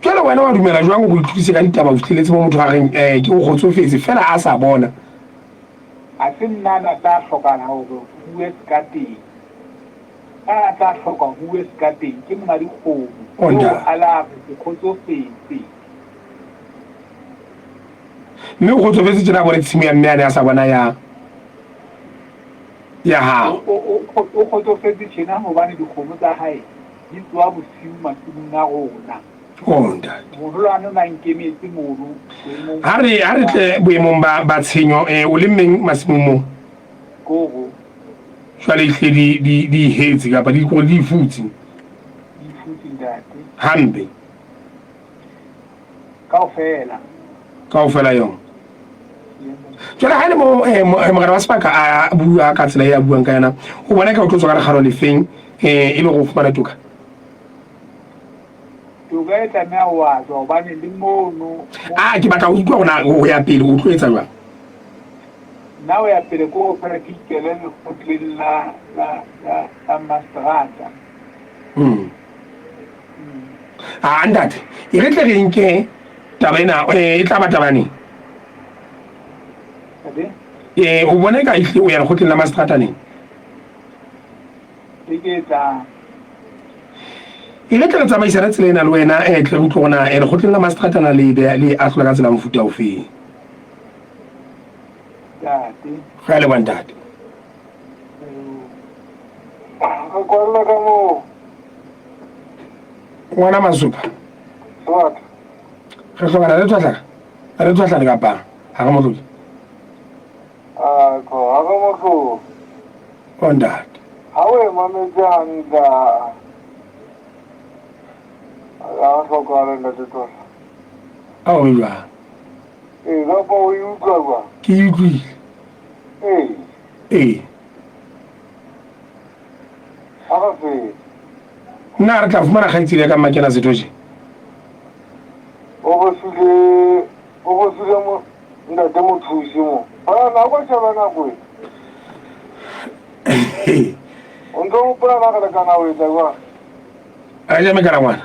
Jwale wena wa dumela jwang o itlhokise ka ditaba o fihleletse mo motho a reng um ke o kgotsofetse fela a sa bona? Ha se nna a na tla hlokahala hore ho uwe sekateng. A na tla hloka ho uwe sekateng ke monga dikgomo eo a la re ke kgotsofetse. Mme o kgotsofetse tjena a bone tshimo ya mme a ne a sa bona ya ya hao. O kgotsofetse tjena hobane dikgomo tsa hae di tsoha bosiu masimong a rona. Oh, ntate. Moholwane o na nkemetse mono boemong. Ha re ha re tle boemong ba ba tshenyo eh o lemmeng masimong moo. Koro. Jwale ehlile di di di hetse kapa di kore di futse. Di futse ntate. Hampe. Kaofela. Kaofela yona. Jwale ha e le mo eh, eh morena wa sebaka a bua ka tsela e a buang ka yona, o bona ka o tlo tswa ka lekgalo lefeng eh e le go fumana toka? Toka e tlameha ho ajwa hobane le mono. Ah, ke batla ho utlwa hore na ho ya pele o tlo etsa jwang. Nna ho ya pele ke ho fela ke ikele lekgotleng la la la la mastrata. Ah, ntate, e re tle re nke taba ena eh, e tla ba taba neng? Eh, o bona ka ehlile o ya lekgotleng la mastrata neng? Beke e tlang. E re tle re tsamaisane tsela ena le wena eh, tle re utlwe gore na eh, lekgotleng la mastrata na le beha le ahlola ka tsela mofuta ofeng. Ntate. Re a leboha ntate. Re kwalle ka moo. Ngwana Masupa. Sebata. Re hlokana le tshwahlana. Re tshwahlane kapa ha re mo hloke? Ah, ko, ha re mo hloke. O ntate. Ha o e mametse hantle. A hlokahale ntate Twala. A o jwang? Ee, kapa o e utlwa jwang? Ke e utlwile. Ee. Ee. A re fete. Nna re tla fumana kgaitsedi ya ka mmakena setho je. O re file o re file mo ntate mothusi mo. Bana na ko sheba nako e. O ntse o hopola na re lekana ho etsa jwang? A ja mekala ngwana.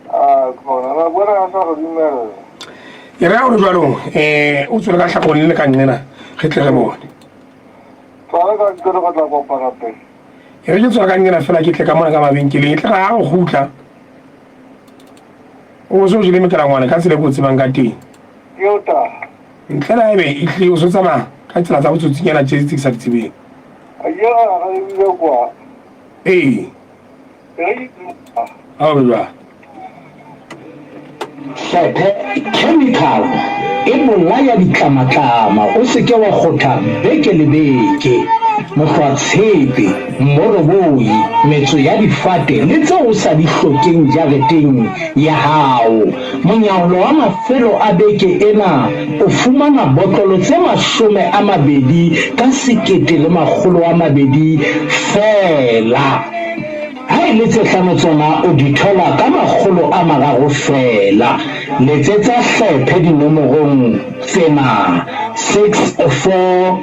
Ah, kona na bona a sa re dumella. E re ha o le jwalo, eh o tswele ka hlakong le ka nqena re tle re bone. Tswala ka nqena re tla kopana teng. E re ke tswela ka nqena fela ke tle ka mona ka mabenkeleng e tle re ha o kgutla. O so jele mekala ngwana ka tsela e ko tsebang ka teng. Ke o ta. Ntle le haebe e hlile o so tsamaya ka tsela tsa botsotsinyana tse tse ke sa di tsebeng. A ke ra re lebile kwa. Ee. A o be jwang? Hlephe, chemical, e bolaya ditlamatlama, o se ke wa kgotha beke le beke. Mohlwatshepe, mmoroboi, metso ya difate le tseo o sa di hlokeng jareteng ya hao. Monyaolo wa mafelo a beke ena o fumana botlolo tse 20 ka 1200 feela. Ha e le tse hlano tsona o di thola ka 300 feela. Letsetsa hlephe dinomorong tsena, 6400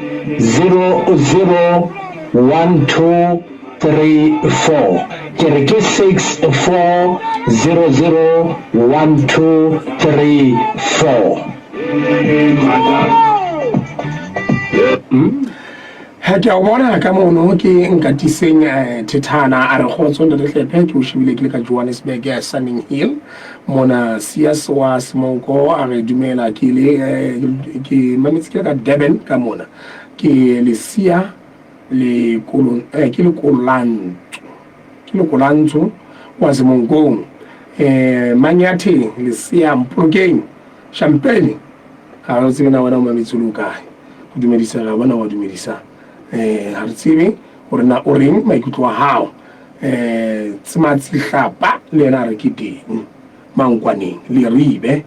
12 34. Ke re ke 6400 1234. Ha ke a o bona ka mono ke nkatiseng eh, thethana a re kgotso ntate Hlephe ke o shebile ke le ka Johannesburg ya Sunning Hill mona Sias wa Semonko a re dumela ke le eh, ke mametse ke le ka Durban ka mona ke lesia Lekolo, eh, ke lekolantso, ke lekolantso wa Semonkong, eh, Manyatheng, Lesea, Mpolokeng, Champagne. Ha re tsebe na wena o mametse o le kae. Go dumedisa ga bona wa dumedisa. Eh, ha re tsebe hore na o reng maikutlo a hao. Eh, Tsematsi Hlapa le yena a re ke teng. Mankwaneng, Leribe,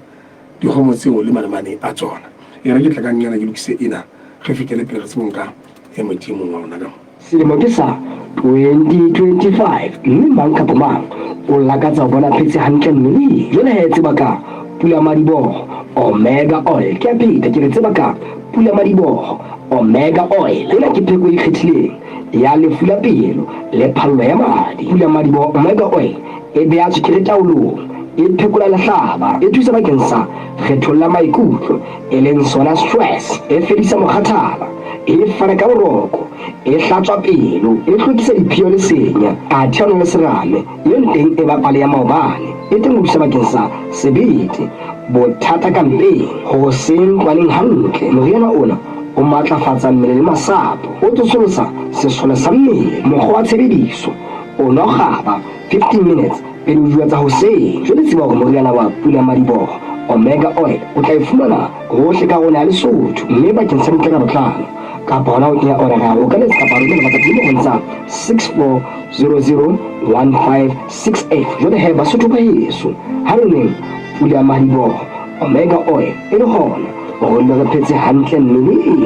dikgomo tseo le malemane a tsona. E re ke tla ka nnyana ke lokise ena re fetele pele re tsebong ka e Modimo wa rona ka mo. Selemo ke sa 2025 mme mang kapa mang o lakatsa ho bona phetse hantle mmeleng. Jwale he tseba ka pulamadiboho Omega Oil. Ke a pheta ke re tseba ka pulamadiboho Omega Oil. Ena ke pheko e ikgethileng ya lefu la pelo le phallo ya madi. Pulamadiboho Omega Oil e beha tswekere taolong, e phekola lehlaba, e thusa bakeng sa kgethollo ya maikutlo e leng sona stress, e fedisa mokgathala, e fana ka boroko, e hlatswa pelo, e hlwekisa diphio le senya, athe yona le serame eo le teng e ba pale ya maobane, e teng ho thusa bakeng sa sebete, bothata ka mpeng, ho se ntlwaneng hantle. Moriana ona o matlafatsa mmele le masapo, o tsosolosa sesole sa mmele. Mokgwa wa tshebediso, o nwa kgaba 15 minutes pele o jua tsa hoseng. Jwale tseba hore moriana wa pulamadiboho Omega Oil o tla e fumana hohle ka rona ya Lesotho, mme bakeng sa dintlha ka botlalo kapa hona ho kenya order ya hao o ka letsa kapa romela WhatsApp dinomorong tsa 64001568. Jwale he Basotho ba heso, ha re nweng pulamadiboho Omega Oil e le hona hore re re phetse hantle mmeleng.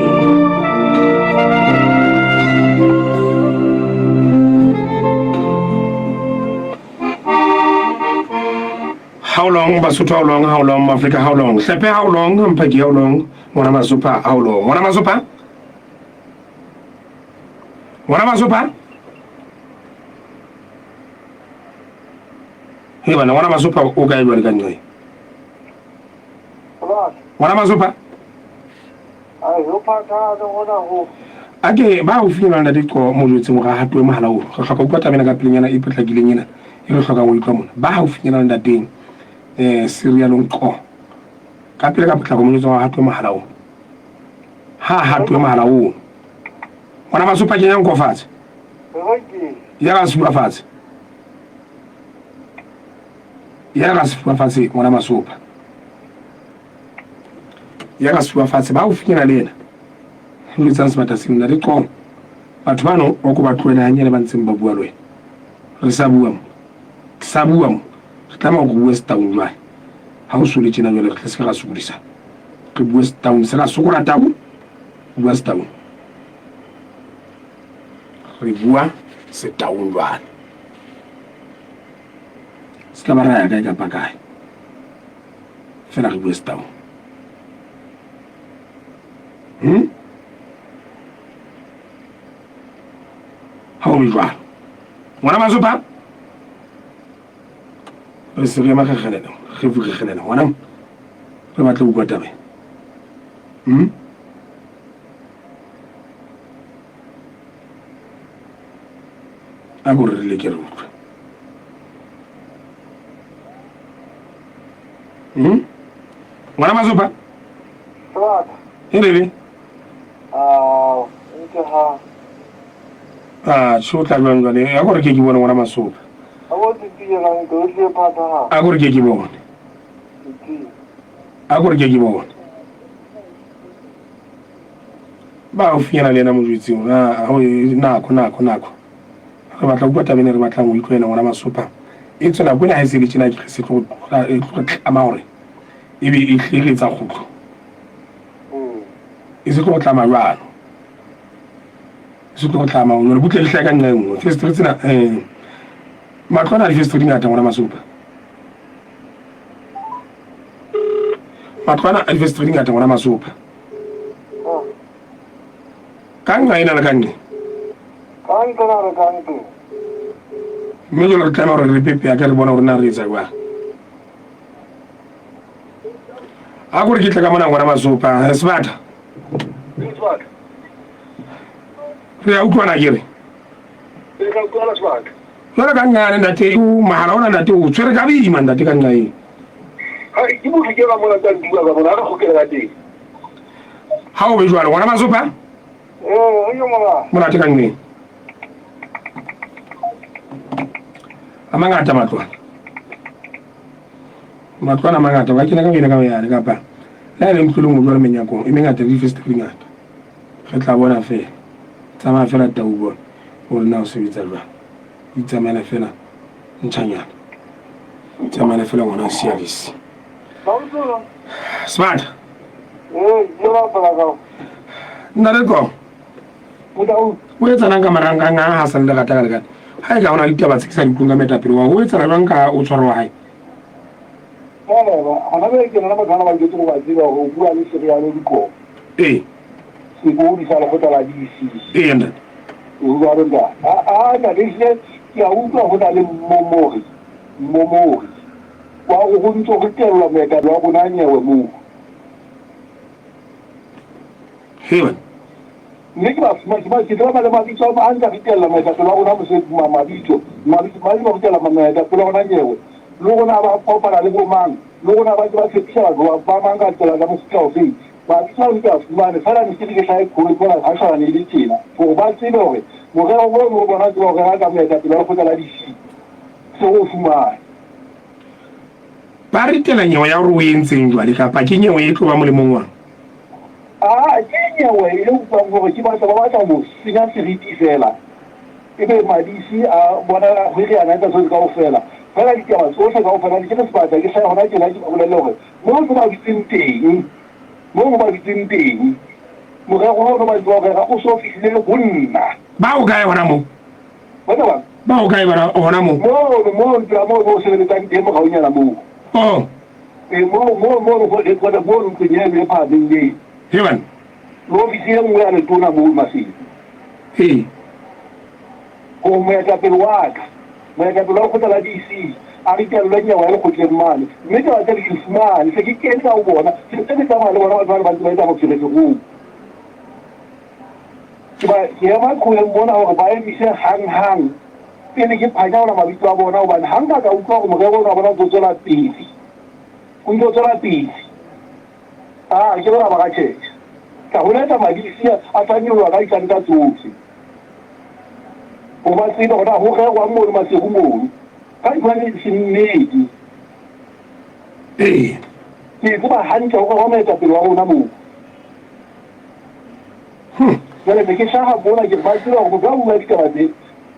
How long Basotho how long how long Africa how long Hlepe how long Mphaki how long Ngwana Masopha how long Ngwana Masopha Ngwana Masopha He bana ngwana Masopha o kae jwale ka nqe Ngwana Masopha A ke ba haufinyana le ntate Qo mo jwetseng hore a hatoe mohala oo. Re hloka ho utlwa taba ena ka pelenyana e potlakileng ena e re hlokang ho utlwa mona. Ba haufinyana le ntateng eh Serialong Qo. Ka pele ka potlako mo jwetse hore a hatoe mohala oo. Ha a hatoe mohala oo. Ngwana Masopha kenya nko fatshe. Ya ka sefuba fatshe. Ya ka sefuba fatshe ngwana Masopha. Ya ka sefuba fatshe ba haufinyana le ena. Ho etsang sebata seo nna le qong. Batho bano o ko ba tlohele hanyane ba ntseng ba bua le wena. Re sa bua mo. Ke sa bua mo. Re tlameha hore re bue Setaung jwale. Ha ho so le tjena jwale re tle se ke ra sokodisa. Re bue Setaung, se ra sokola tau. Bua Setaung. Re bua Setaung jwale. Se ka ba ra ya kae kapa kae. Fela re bue Setaung. Ha o be jwalo. Ngwana Masopa. Re se re ema re kgelele, re re kgelele ngwana. Re batla ho utlwa taba. A ko re re leke re utlwe. Ngwana Masopa. Sebaka. E re be. Ah, ntse ha. Ah, tjho tla jwang jwale? A ko re ke ke bone ngwana Masopa. A bo tsitsi ka ntlo e tle phatha ha. A ko re ke ke bone. Tsitsi. A ko re ke ke bone. Ba haufinyana le yena mojwetsi a nako nako nako. Re batla utlwa taba ena re batlang ho utlwa ena ngwana Masopa. E tswe nako ena ha e se le tjena ke re se tlo e tlo tlama hore ebe e hleretsa kgutlo. E se tlo tlama jwalo. E se tlo tlama jwalo butle le hlaha ka nqa e nngwe. Festere tsena matlo ana a difestere di ngata ngwana Masopa. Matlo ana a difestere di ngata ngwana Masopa. Ka nqa ena le ka nqe. Ka nqe na le ka nqe. Mme jwale re tlameha hore re pepe ka re bona hore na re etsa jwang. A ko re ke tle ka mona ngwana Masopa, Sebata. Re a utlwana ke re. Jwale ka nqane ntate o mahala ona ntate o tshwere ka boima ntate ka nqa eo. Ke motho ke ka mona tsa ntua ka mona ha re kgokele ka teng. Ha o be jwalo ngwana Masopa. Ee, ke mona. Monate ka nqeng. A mangata matlwana. Matlwana a mangata ba kena ka ena ka yane kapa le ha e le ntlo le nngwe jwalo menyakong e mengata le difestere di ngata. Re tla bona fela. Tsamaya fela tau bona hore na o sebetsa jwang. Itsamaela fela ntjhanyana. Itsamaela fela ngwana Sialisi. Smart. Ee, ke bapala ka. Ntate Tlo. O etsanang ka marangrang a ha sa le lerata ka lekane. Ha e ka hona le ditaba tse ke sa di utlweng ka moetapele wa ho etsana jwang ka o tshwaro wa hae? Jwale hona jwale ke nna batho bana ba loketse go ba tseba hore o bua le Serialo Dikobo. Ee. Sebodi sa lekgotla la DC. Ee, ntate. O jwalo ntate. A ntate ehlile ke a utlwa ho na le mmomori, mmomori wa hore ho ntso ho tellwa moetapele wa rona nyewe moo. He wena. Mme ke ba fumane, ke ba ke tseba ba le mabitso a a ntse a ritella moetapele wa rona mose ma mabitso, mabitso ba ba ritella moetapele wa rona nyewe. Le rona ba kopana le bo mang, le rona ba ke ba tshepisa batho ba ba mang ka tsela tsa mofuta ofeng. Mabitso ao ke a fumane, feela ne ke re ke hlahe qhoweng mona ha shwalane e le tjena, hore ba tsebe hore morero ono o bona tseba ho rera ka moetapele wa lekgotla la DC, se o fumane. Ba ritela nyewe ya hore o entseng jwale, kapa ke nyewe e tlo ba molemong wang? Aa, ke nyewe e utlwang hore ke batla ba batla ho senya seriti feela. Ebe Madisi a bona hwere a etsa tsohle kaofela. Feela ditaba tsohle kaofela ne ke re sebata ke hlahe hona tjena ke ba bolelle hore moo ho ba dutseng teng, moo ho ba dutseng teng, morero ono ba ntse ba o rera o so fihlile ho nna. Ba hokae hona moo? Ba tla Ba hokae bona hona moo? Mono, mono, tsela moo mo sebeletsang teng moraonyana moo. Oh. E moo, moo, moo, go headquarter moo ntlong eno e phahameng eo. He bana. Le ofisi e nngwe ya letona moo Maseru. Ee. Gore moetapele wa ka, moetapele wa lekgotla la DC, a ritellwe nyewe ya lekgotleng mane. Mme taba tsele ke di fumane, se ke kene ka ho bona, se ntse ke tsamaya le bona batho bane ba ntse ba etsa moferefere oo. Ke ba ke ema qhoweng mona hore ba emise hang-hang pele ke phanyaola mabitso a bona, hobane ha nka ka utlwa hore morero ona wa bona o ntso tswela pele, o ntso tswela pele, ah, ke bona ba ka tjhetjha. Tla holetsa madisi a tla nyoloha ka ditlanta tsohle, hore ba tsebe hore na ho rerwang mono Maseru mono. Ka dipolane se nnete. Ee. Ke tseba hantle ho rerwa moetapele wa rona moo. Jwale ne ke hlaha mona ke re ba tseba hore motho a bua ditaba tse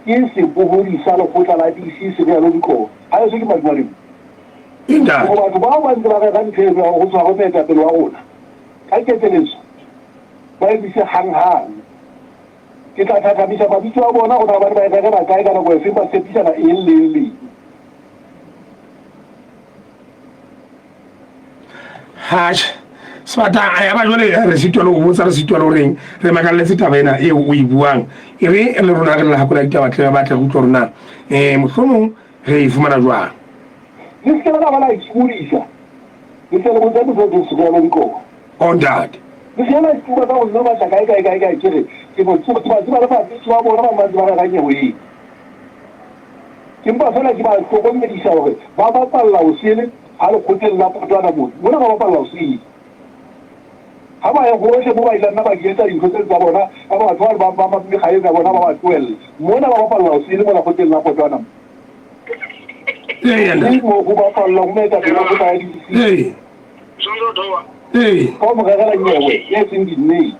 ke sebohodi sa lekgotla la DC se rialo Dikobo. Ha eso ke Madimalemo. Ntate. Gore batho bao ba ntse ba rera ntho eno ya gore go tshwarwe moetapele wa rona ka keteletso, ba e bise hang-hang. Ke tla thathamisa mabitso a bona gore na ba ne ba e rerela kae ka nako efeng, ba tshepisana eng le eng le eng. Atjhe, Sebata, a ya ba jwale re sitwa le ho botsa, re sitwa le horeng re makalletse taba ena eo o e buang. E re le rona re lehakola ditaba tle ba tle re utlwe hore na um mohlomong re e fumana jwang. Le se ke la ba la itshokodisa, le tle le botse potso e sekolo dikobo. Oh ntate. Le se ke la ituba ka go nna batla kae kae kae kae ke re ke mo ke ba tseba le mabitso a bona ba ntse ba rera nyewe eo. Ke mpa fela ke ba hlokomedisa hore ba bapalla ho sele ha lekgotleng la Potwana mona. Mona ba bapalla ho sele. Ha ba ye hohle mo ba ile nna ba di etsa dintho tseo tsa bona ka batho ba ba ba mekga eo ya bona ba ba tlohella. Mona ba bapalla ho sele mona kgotleng la Potwana mo. Ee, Ke mo ho bapallwang ho moetapele wa kgotla ya DDC. Ee. Ee. Ka ho mo rerela nyewe e seng dinnete.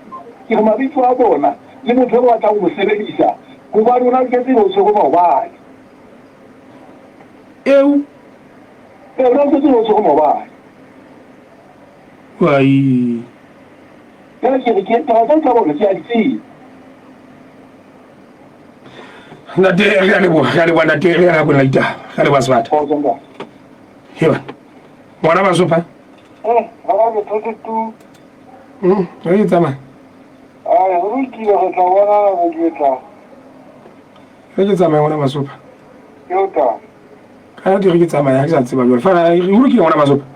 Ke re mabitso a bona le motho e ba batlang ho mo sebedisa hobane o na loketse ebe o tshwerwe maobane. Eo. Ee, o na loketse ebe o tshwerwe maobane. Wai. Jwale ke re ke taba tsa tsa bona ke a di tseba. Ntate re a leboha, re a leboha ntate, re a la ditaba. Re a leboha Sebata. Kgotso ntate. Heba. Ngwana ba sopa. Eh, ba ba ke thotse tu. Re ke tsamaya. Ai, ho lokile re tla bona re ke tla. Re ke tsamaya ngwana Masopa. Ke o tla. Ka nete re ke tsamaya ha ke sa tseba jwale. Fela ho lokile ngwana Masopa.